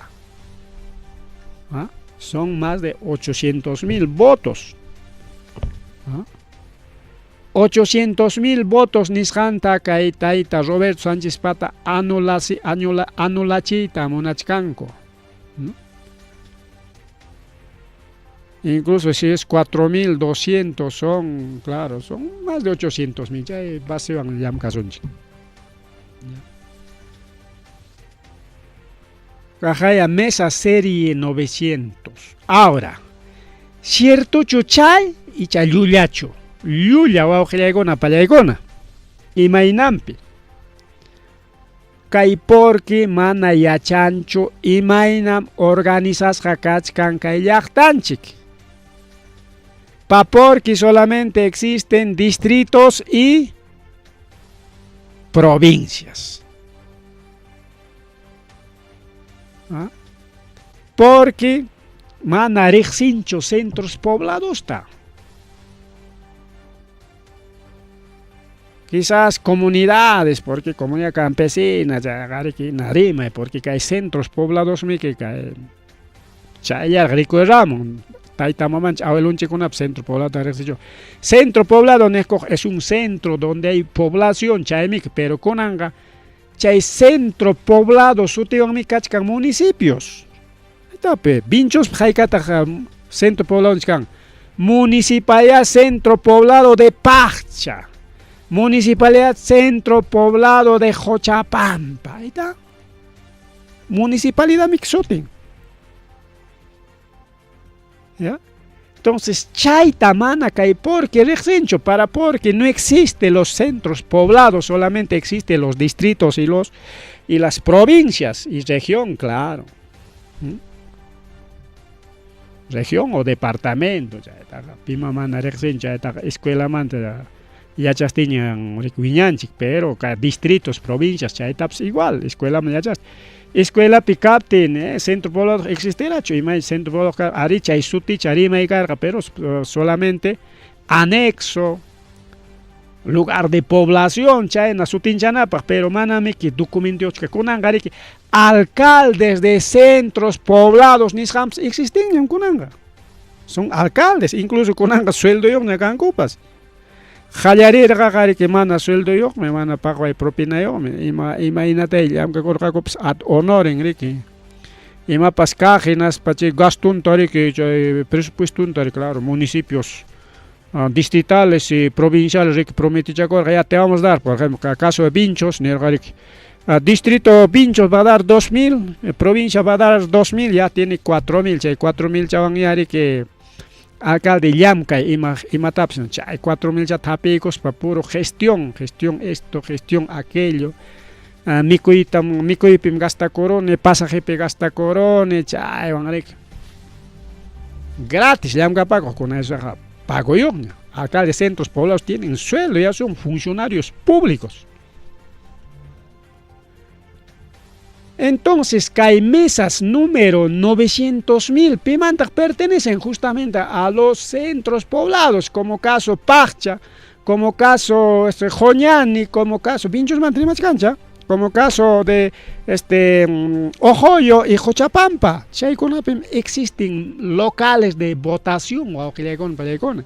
¿Ah? Son más de 800 mil votos. ¿Ah? 800 mil votos nisqanta kay tayta Roberto Sánchez Pata anulasi, anula, anulachiyta munachkanku. ¿No? Incluso si es 4.200 son, claro, son más de 800 mil. Chay basiwan llamkasunchik. Kajaya mesa serie 900. Ahora, ciertochu chay icha llullachu. Llulla wawqillaykuna pallaykuna. Imaynanpi. Kay porque mana yachanchu imaynam organizasqa kachkan kay llaqtanchik. Pa porque solamente existen distritos y provincias. ¿Ah? Porque mana riqsinchu centros pobladosta. Quizás comunidades, porque comunidad campesina, narima, porque hay centros poblados que kay chaylla rikuyramo. Tayta mamanchik abuelunchikkunap centro poblado riqsichu. Centro poblado niqkuq es un centro donde hay población chaymiki, pero kunanqa chay centro poblado sutiwanmi kachkan municipios. Tape, Vinchospi hayk'ataq centro poblado nichkan. Municipalidad Centro Poblado de Paccha. Municipalidad Centro Poblado de Jochapampa. Ahí está. Municipalidad Mixutin. ¿Ya? Entonces, chayta mana kay porque riqsinchu para porque no existen los centros poblados, solamente existen los distritos y las provincias y región, claro. Región o departamento, chaytaqa pima mana riqsinchu chaytaqa escuelamanta yachastiñan wiñanchik, pero distritos, provincias chaytapas igual, escuelaman yachasti. Escuelapi kaptin, centro poblado existirachu imay centro poblado ari chay suticha rimay karqa, pero solamente anexo, lugar de población chayna sutinchanapaq, pero manamiki documento kunanqa riki alcaldes de centros poblados nisqanpas existinñam kunanqa. Son alcaldes, incluso kunanqa sueldoyuqña kankupas. Qallarirqa riki mana sueldoyuqmi, mana paqway propinayuqmi, ima imaynatay llamkakurqakupas ad honorem riki. Imapas kaq hinaspa chay gastunta riki chay presupuestunta claro, municipios distritales y provinciales riki prometichakurqa ya te vamos a dar, por ejemplo, caso de Vinchos nirqa riki distrito Vinchos va a dar 2000, provincia va a dar 2000, ya tiene 4000, chay 4000 chawan riki alcalde llamkay ima imatapas chay 4000 chata hapiykuspa puro gestión, gestión esto, gestión aquello. Mikuytam mikuypim gastakuruni, pasajepi gastakuruni, chaywan riki. Gratis llamkapakuq kuna esaqa pagoyuqña. Alcaldes centros poblados tienen sueldo, ya son funcionarios públicos. Entonces, kay mesas número 900.000 pimantaq pertenecen justamente a los centros poblados, como caso Paccha, como caso Joñani, como caso Vinchosmanta rimachkancha, como caso de Ojoyo y Jochapampa. Chaykunapim existen locales de votación, wawqillaykuna pallaykuna.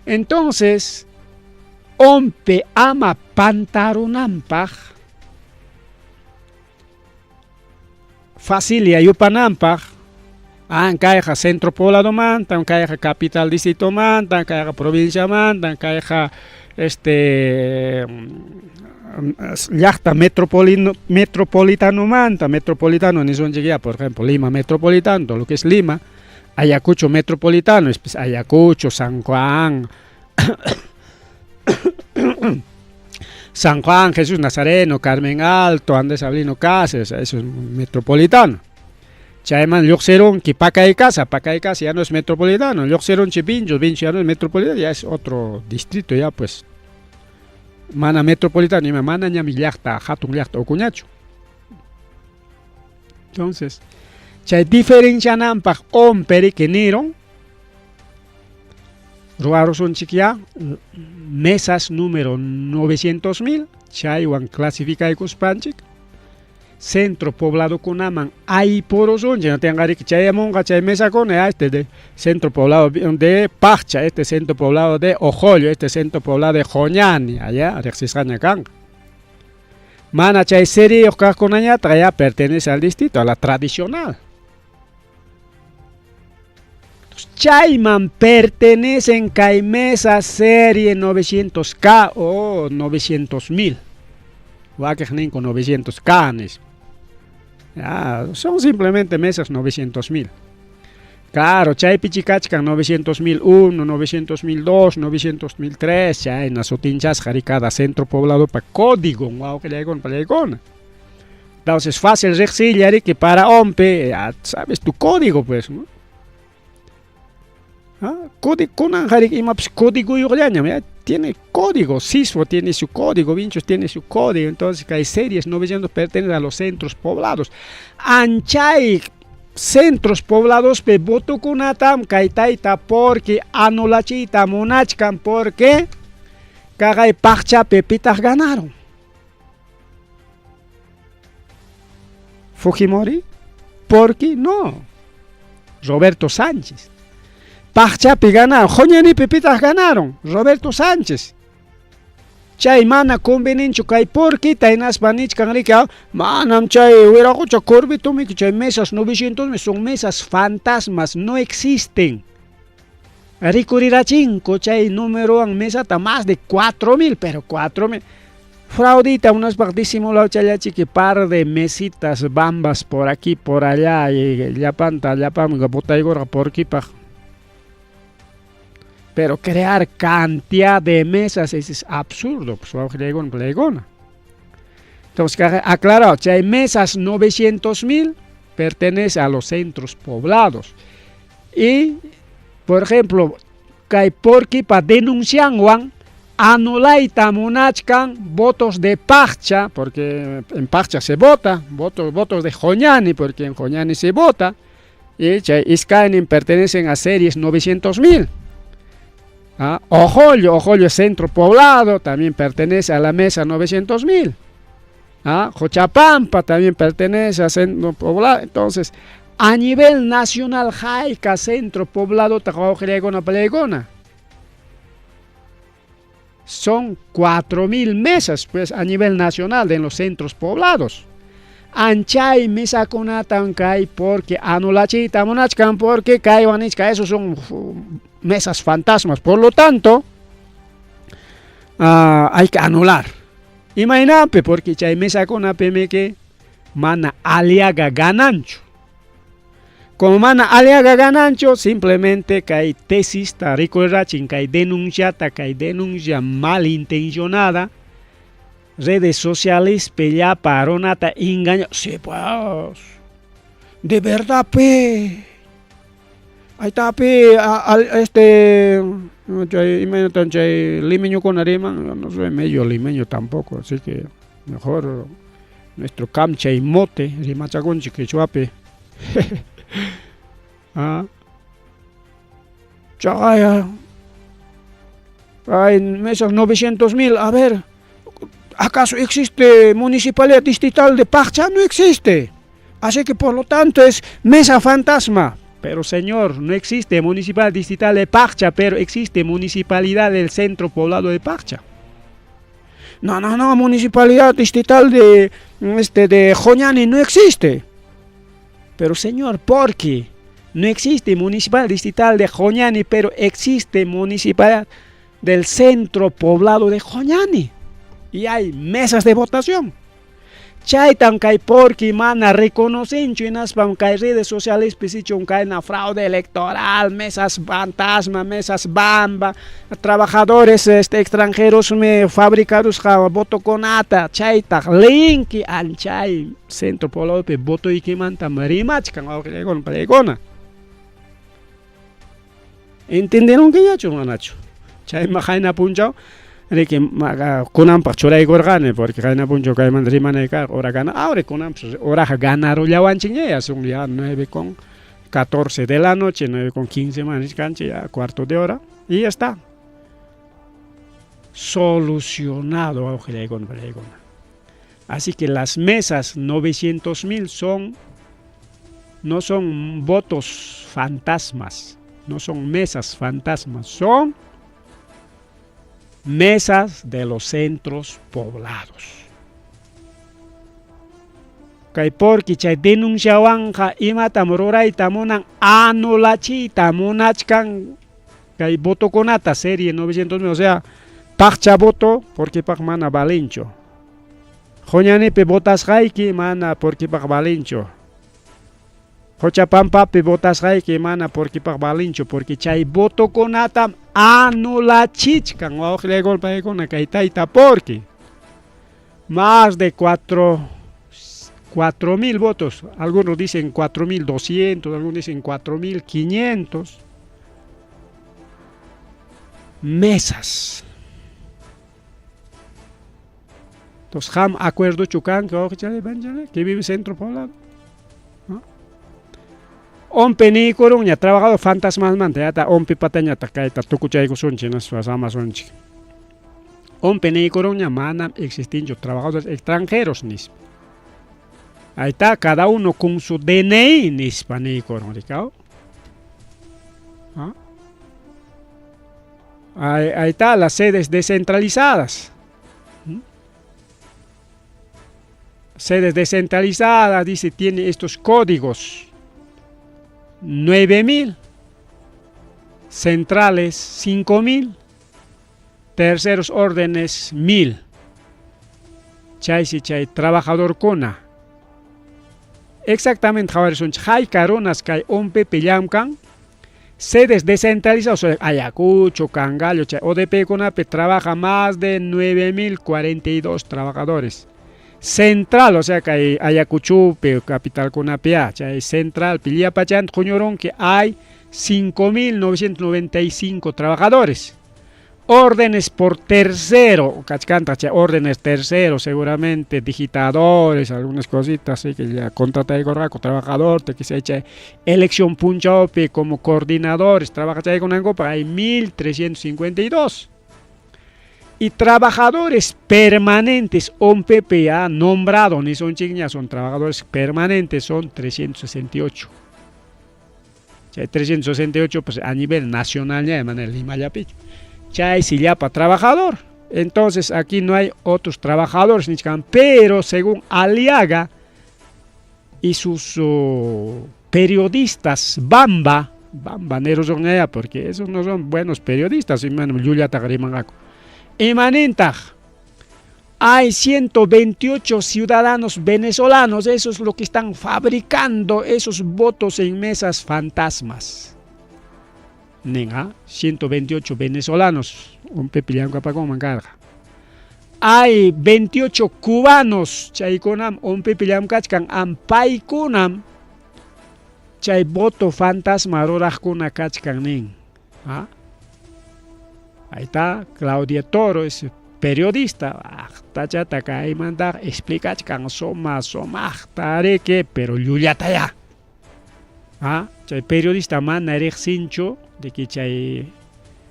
Entonces, OMPE ama pantarunanpaq facilya yupananpaq an kayqa centro pobladomantan, kayqa capital distritomantan, kayqa provinciamantan, kayqa este llaqta metropolino, metropolitanomanta, metropolitano nisunchik ya, por ejemplo, Lima metropolitano, todo lo que es Lima, Ayacucho metropolitano, es pues Ayacucho, San Juan, San Juan, Jesús Nazareno, Carmen Alto, Andrés Avelino Cáceres, eso es metropolitano. Chayman lluqsirunki Pacaycasa, Pacaycasa ya no es metropolitano, lluqsirunchi Vinchos, Vinchos ya no es metropolitano, ya es otro distrito ya pues. Mana metropolitano, ima mana ñami llaqta, hatun llaqta ukuñachu. Entonces, chay diferenciananpaq OMPE riki nirun, ruwarusunchik ya mesas número 900.000, chaywan clasificaykuspanchik, centro pobladokunaman aypurusunchik, natinqa chayamunqa chay mesakuna ya este de centro poblado de Paccha, este centro poblado de Ojollo, este centro poblado de Joñani, allá riqsisqaña kanqa. Mana chay seriyuq kaqkunañataq ya pertenece al distrito, a la tradicional. Chayman pertenecen kay mesa serie 900K o 900.000. Wakiq ninku 900K nispa. Ya, son simplemente mesas 900.000. Claro, chaypichi kachkan 900.001, 900.002, 900.003, chayna sutinchasqa ri cada centro pobladopa código wawqillaykuna pallaykuna. Entonces fácil riqsiylla riki para OMPE, ya sabes tu código pues, ¿no? ¿Ah? Código, kunan riki imapas códigoyuqllañam, ya tiene código, Sisfo tiene su código, Vinchos tiene su código, entonces hay series 900 pertenecen a los centros poblados. Anchay centros poblados pe votokunatam kay tayta porque anulachiyta munachkan porque kaqay Pacchapi pitaq ganaron. Fujimori, porque no. Roberto Sánchez. Pacchapi ganaron, Joñanipi pitaq ganaron, Roberto Sánchez. Chay mana conveninchu kay porquita hinaspa nichkan riki manam chay wiraqucha corbitumiki chay mesas 900 son mesas fantasmas, no existen. Rikurirachinku chay numerowan mesata más de 4000, pero 4000. Fraudita, unas disimulado challachiki par de mesitas bambas por aquí, por allá, y llapanta, llapan, botaygurqa porquipaq. Pero crear cantidad de mesas es absurdo, pues. Entonces, aclarado, si hay mesas 900.000, pertenece a los centros poblados. Y, por ejemplo, kay porquipa denuncianwan anulayta munachkan votos de Paccha, porque en Paccha se vota, votos de Joñani, porque en Joñani se vota, y chay iskaynin pertenecen a series 900.000. ¿Ah? Ojollo, Ojollo es centro poblado, también pertenece a la mesa 900.000. ¿Ah? Jochapampa también pertenece a centro poblado. Entonces, a nivel nacional, hayka centro poblado, pallaykuna. Son 4.000 mesas, pues, a nivel nacional en los centros poblados. Anchay mesakunatan kay porque anulachiyta munachkan porque kaywan nichka esos son mesas fantasmas. Por lo tanto, hay que anular. Imaynanpi, porque chay mesakunapimi mana Aliaga gananchu. Como mana Aliaga gananchu, simplemente kay tesista rikurirachin kay denunciata, kay denuncia malintencionada, redes sociales llapa runata engaña. Sí, pues, de verdad, pe. Ahí está, pe, este, chay, imaynatan chay limeñokuna riman, no soy medio limeño tampoco, así que mejor nuestro camcha y mote, rimachakunchik quechuapi. Ah. Chay, ay, mesas 900.000, a ver, ¿acaso existe municipalidad distrital de Paccha? No existe. Así que por lo tanto es mesa fantasma. Pero señor, no existe municipalidad distrital de Paccha, pero existe municipalidad del centro poblado de Paccha. No, no, no, municipalidad distrital de, de Joñani no existe. Pero señor, ¿por qué? No existe municipalidad distrital de Joñani, pero existe municipalidad del centro poblado de Joñani. Y hay mesas de votación. Chaytam kay porqui mana reconocinchu hinaspam kay redes sociales sichun kayna fraude electoral, mesas fantasma, mesas bamba, trabajadores extranjeros me fabricarusqa votokunata, chaytaq linki anchay centro pobladopi votoykimantam rimachkan wawqillaykuna pallaykuna. ¿Entendieronkiñachu manachu? Chayma qayna punchaw riki kunanpaq churaykurqani porque qayna punchaw kaymanta rimanay karqa hora gana ahora kunanpas horaqa ganarullawanchikña ya son ya 9:14 de la noche, 9:15 más nichkanchik ya cuarto de hora y ya está. Solucionado wawqillaykuna pallaykuna. Así que las mesas 900.000 son no son votos fantasmas, no son mesas fantasmas, son mesas de los centros poblados. Kay porqui chay denunciawanqa imatam rurayta munan anulachiyta munachkan kay votokunata serie 900.000, o sea, Paccha voto porque paq mana valinchu. Joñanipi votasqayki mana porque paq valinchu. Qochapampapi votasqayki mana porque paq valinchu porque chay votokunatam anulachichkan wawqillaykuna paykuna kay tayta porque más de 4.000 votos, algunos dicen 4.200, algunos dicen 4.500 mesas. Entonces, qam acuerdochu kanki wawqichalay panichalay que vive centro poblado. ¿No? Ompi niykurunña trabajador fantasmalmanta yata ompi patañataq kayta tukuchaykusunchik nispa samasunchik. Ompi niykurunña manam existinchu trabajadores extranjeros nispa. Ahí está, cada uno con su DNI nispa niykurun, rikaw. ¿Ah? Ahí está, las sedes descentralizadas. Sedes descentralizadas, dice, tiene estos códigos. 9.000, centrales 5.000, terceros órdenes 1.000. Chaysi chay trabajadorkuna. Exactamente, qhawarisunchik hayka runas kay OMPpi llamkan sedes descentralizadas, o sea, Ayacucho, Cangallo, chay ODP kunapi trabaja más de 9.042 trabajadores. Central, o sea, kay Ayacuchopi, capital kunapi, chay central, llapachanta huñurunki hay 5.995 trabajadores. Órdenes por tercero, kachkanta, chay órdenes tercero, seguramente digitadores, algunas cositas, así que ya contrataykurqaku trabajador, te que se echa elección punchawpi como coordinadores, trabaja chaykunankupa hay 1.352. Y trabajadores permanentes, OMPP ya nombrado, ni son chigñas, son trabajadores permanentes, son 368. Chay 368 pues a nivel nacional ya de manera Limallapichu. Chay sillapa trabajador. Entonces aquí no hay otros trabajadores, nichkan, pero según Aliaga y sus periodistas Bamba, bambaneros son ella, porque esos no son buenos periodistas, y bueno, llullata rimanqaku. Imanintaq, hay 128 ciudadanos venezolanos, eso es lo que están fabricando esos votos en mesas fantasmas. Nin, 128 venezolanos, un pepillamkapakun karqa. Hay 28 cubanos, chaykunam OMPpi llamkachkan, ampaykunam chay voto fantasma ruraqkuna kachkan nin. ¿Ah? Ahí está Claudia Toro, es periodista, tachata kaymanta explicachkan suma sumaqta riki, pero llullataya. ¿Ah? Chay periodista mana riqsinchu de que chay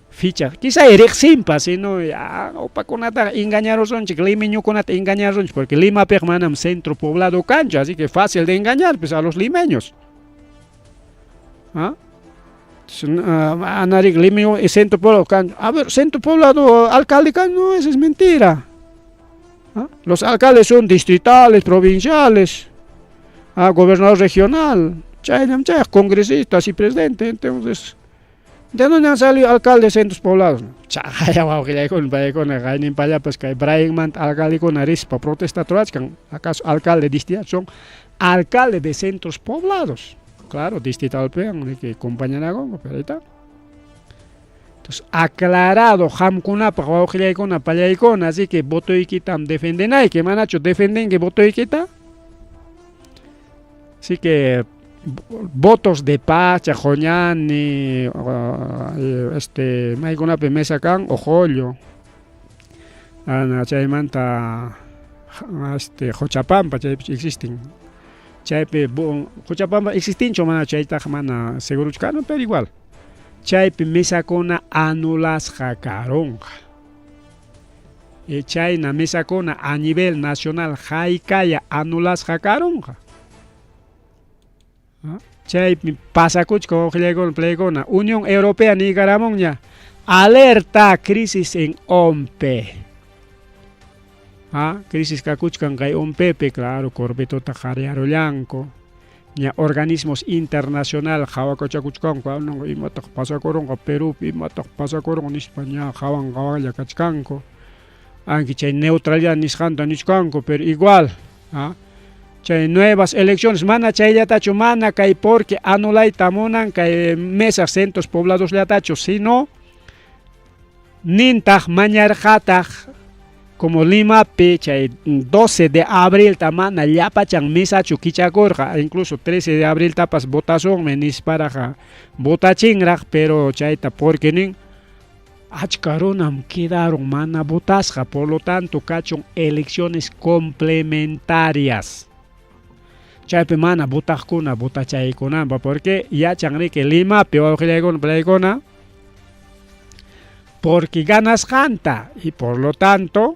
ficha, quizá riqsinpas, sino ya upakunata engañarusunchik, limeñukunata engañarusunchik, porque Limapiqa manam centro poblado kanchu, así que fácil de engañar pues a los limeños. ¿Ah? Anarik Limeño centro poblado kan. A ver, centro poblado alcalde kan, no, eso es mentira. ¿Ah? Los alcaldes son distritales, provinciales, ¿ah? Gobernador regional, chayllam chay, congresistas y presidente, entonces, ¿de dónde han salido alcaldes de centros poblados? Chaya wawqillaykuna, paykuna, qayninpallapas kay Brianmanta alcaldekuna rispa protesta ruwachkan, acaso alcalde distrital son alcalde de centros poblados. Claro, distritalpiwan que compañanakunku, pero ahí está. Entonces, aclarado, qamkunapaq wawqillaykuna, pallaykuna, así que votoykitam defendenayki, manachu defendenki votoykita? Así que votos de Pacha, Joñani, maykunapi mesa kan, Ojollo, ana chaymanta Qochapampa chaypi existen. Chaypi Qochapampa existinchu mana chaytaqa mana segurochu kani, pero igual. Chaypi mesakuna anulasqa karunqa. Chayna mesakuna a nivel nacional haykaya anulasqa karunqa. Chaypi pasakuchka wawqillaykuna, playkuna. Unión Europea niykaramunña. Alerta crisis en OMPE. Crisis kakuchkan kay OMPEpi, claro, Corbetota qaryarullanku. Ña organismos internacional qhawakuchakuchkanku, imataq pasakurunqa Perúpi, imataq pasakurunqa nispa ña qhawan qhawanlla kachkanku. Aunque chay neutralidad nisqanta nichkanku, pero igual, chay nuevas elecciones mana chayllatachu, mana kay porque anulayta munan kay mesas centros poblados llatachu, sino nintaq mañarqataq como Limapi chay 12 de abril ta mana llapachan mesachu kichakurqa, incluso 13 de abril tapas votasunmi nisparaqa votachinraq, pero chayta porque nin achka runam quedaron mana votasqa, por lo tanto kachun elecciones complementarias. Chaypi mana votaqkuna votachaykunanpa, porque yachan riki Limapi wawqillaykuna, playkuna, porque ganasqanta y por lo tanto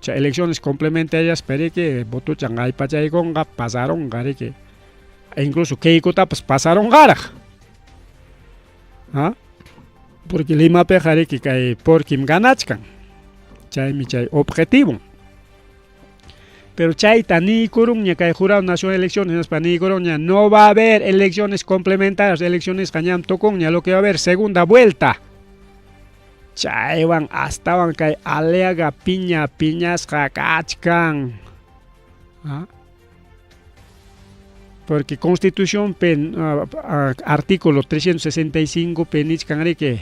chay elecciones complementarias periki votuchan aypachaykunqa pasaronqa riki, e incluso Keikotapas pasaronqaraq. ¿Ah? Porque Limapiqa riki kay porquim ganachkan, chaymi chay objetivo. Pero chayta niykurunña kay Jurado Nacional de Elecciones, hinaspa niykurunña no va a haber elecciones complementarias, elecciones ñam tukunña, lo que va a haber segunda vuelta. Chaywan astawan kay Aliaga piña piñasqa kachkan. ¿Ah? Porque Constitución pen, artículo 365 pe nichkan riki.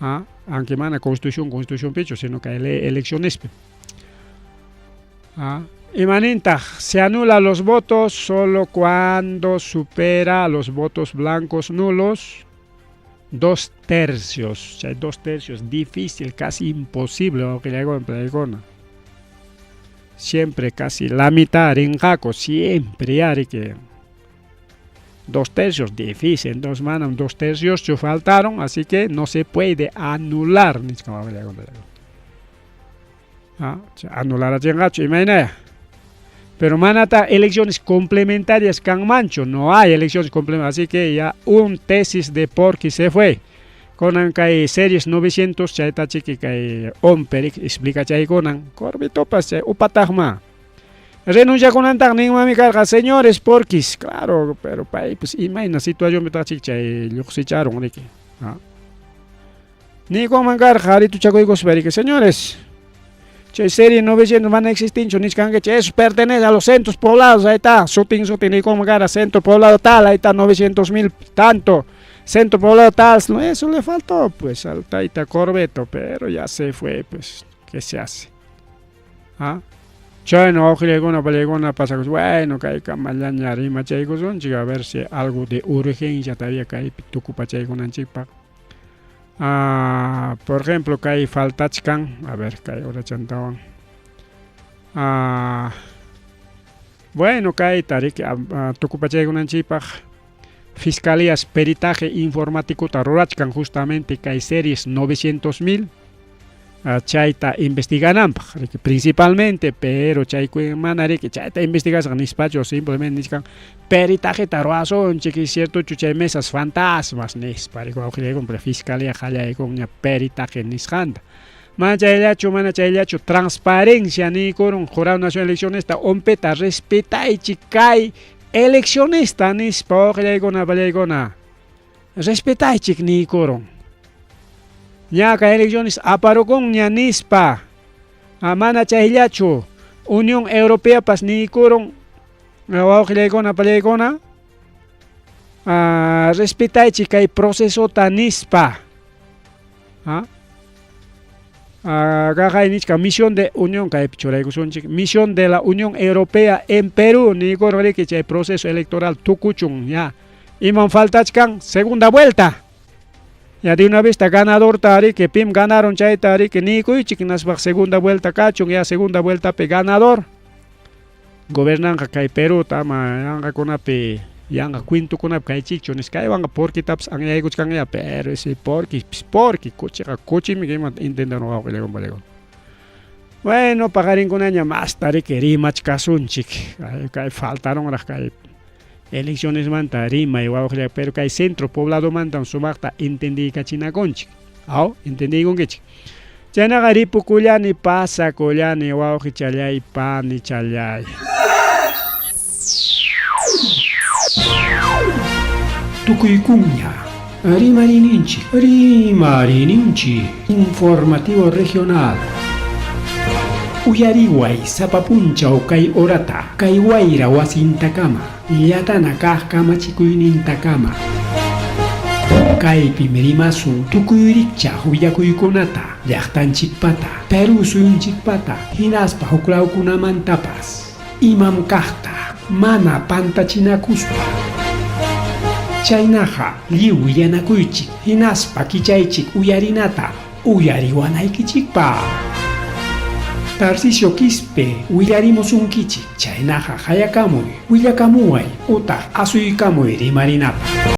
¿Ah? Aunque mana Constitución, Constitución pichu, sino que elecciones. ¿Ah? Imanintaq, se anula los votos solo cuando supera los votos blancos nulos 2/3, o sea, 2/3, difícil, casi imposible, que siempre casi la mitad rinqaku, siempre hay que 2/3, difícil, entonces manam 2/3 se faltaron, así que no se puede anular. Anular a imaynaya. Pero manata elecciones complementarias kanmanchu, no hay elecciones complementarias, así que ya un tesis de Porqui se fue. Kunan kay series 900 chayta chiki kay OMPE explica chay kunan Corbetopas chay upataqma. Renunciakunantaq ninmanmi karqa, señores Porquis, claro, pero pay pues imayna situación chik chay lluqsicharun riki. Niykunman karqa harituchakuykuspa riki, señores, chay serie 900 mana existinchu nichkankichik, eso pertenece a los centros poblados, ahí está, sutin sutin niykunman karqa, centro poblado tal, ahí está 900.000 tanto, centro poblado tal, no, eso le faltó pues al taita Corbeto, pero ya se fue, pues, ¿qué se hace? ¿Ah? Chayna wawqillaykuna pallaykuna pasakus, bueno, kay kamallaña rimachaykusunchik, a ver si algo de urgencia todavía kaypi tukupachaykunanchikpaq. Por ejemplo, kay faltachkan, a ver, kay horachantawan. Bueno, kayta riki tukupachaykunanchikpaq fiscalías peritaje informático rurachkan justamente kay series 900.000. Chayta investigananpaq riki principalmente, pero chay mana riki chayta investigasaq nispachu, simplemente nichkan peritajeta ruwasunchik, ciertochu chay mesas fantasmas nispa riki wawqillaykuna, pero fiscalía qallaykunña peritaje nisqanta. Mana chayllachu, mana chayllachu, transparencia niykurun Jurado Nacional de Eleccionesta, umpita respetaychik kay eleccionista nispa wawqillaykuna, apallaykuna, respetaychik niykurun. Ña kay elecciones aparukunña nispa. Mana chayllachu, Unión Europeapas niykurun wawqillaykuna, apallaykuna, respetaychik kay procesota nispa. Kaqay nichka misión de Unión kaypi churaykusunchik, misión de la Unión Europea en Perú niykurun riki chay proceso electoral tukuchun ya. Imam faltachkan segunda vuelta. Ya de una vez ganador riki pim ganaron chayta riki niykuychik hinaspa segunda vuelta kachun ya segunda vuelta pe ganador. Gobernanqa kay Perú ama yanqakunapi yanqa cuentokunapi kaychikchu nispa kaywanqa porquitapas anyaykuchkanña, pero ese porqui porqui kuchiqa kuchimi imata entenderun wawqillaykuna. Bueno, paqarinkunaña masta riki rimachkasunchik, kay faltarunraq kay eleccionesmanta rimay wawqillay, pero kay centro pobladomantam sumaqta entendiykachinakunchik. Aw, entendiykunkichik. Chaynaqa ripukullani, pasakullani wawqichallay, panichallay. Tukuykunña rimarininchik, rimarininchik, informativo regional. Uyariway sapa punchaw kay horata, kay wayra wasintakama, llatana kaq kamachikuynintakama. Kaypim rimasun tukuy rikchaq willakuykunata, llaqtanchikpata, Perú suyunchikpata, hinaspa huklawkunamantapas. Imam kaqta, mana pantachinakuspa. Chaynaqa lliw willanakuychik, hinaspa kichaychik uyarinata, uyariwanaykichikpaq. Tarcisio Quispe willarimusunkichik, chaynaqa hayakamuy, willakamuway, utaq asuykamuy rimarinapaq.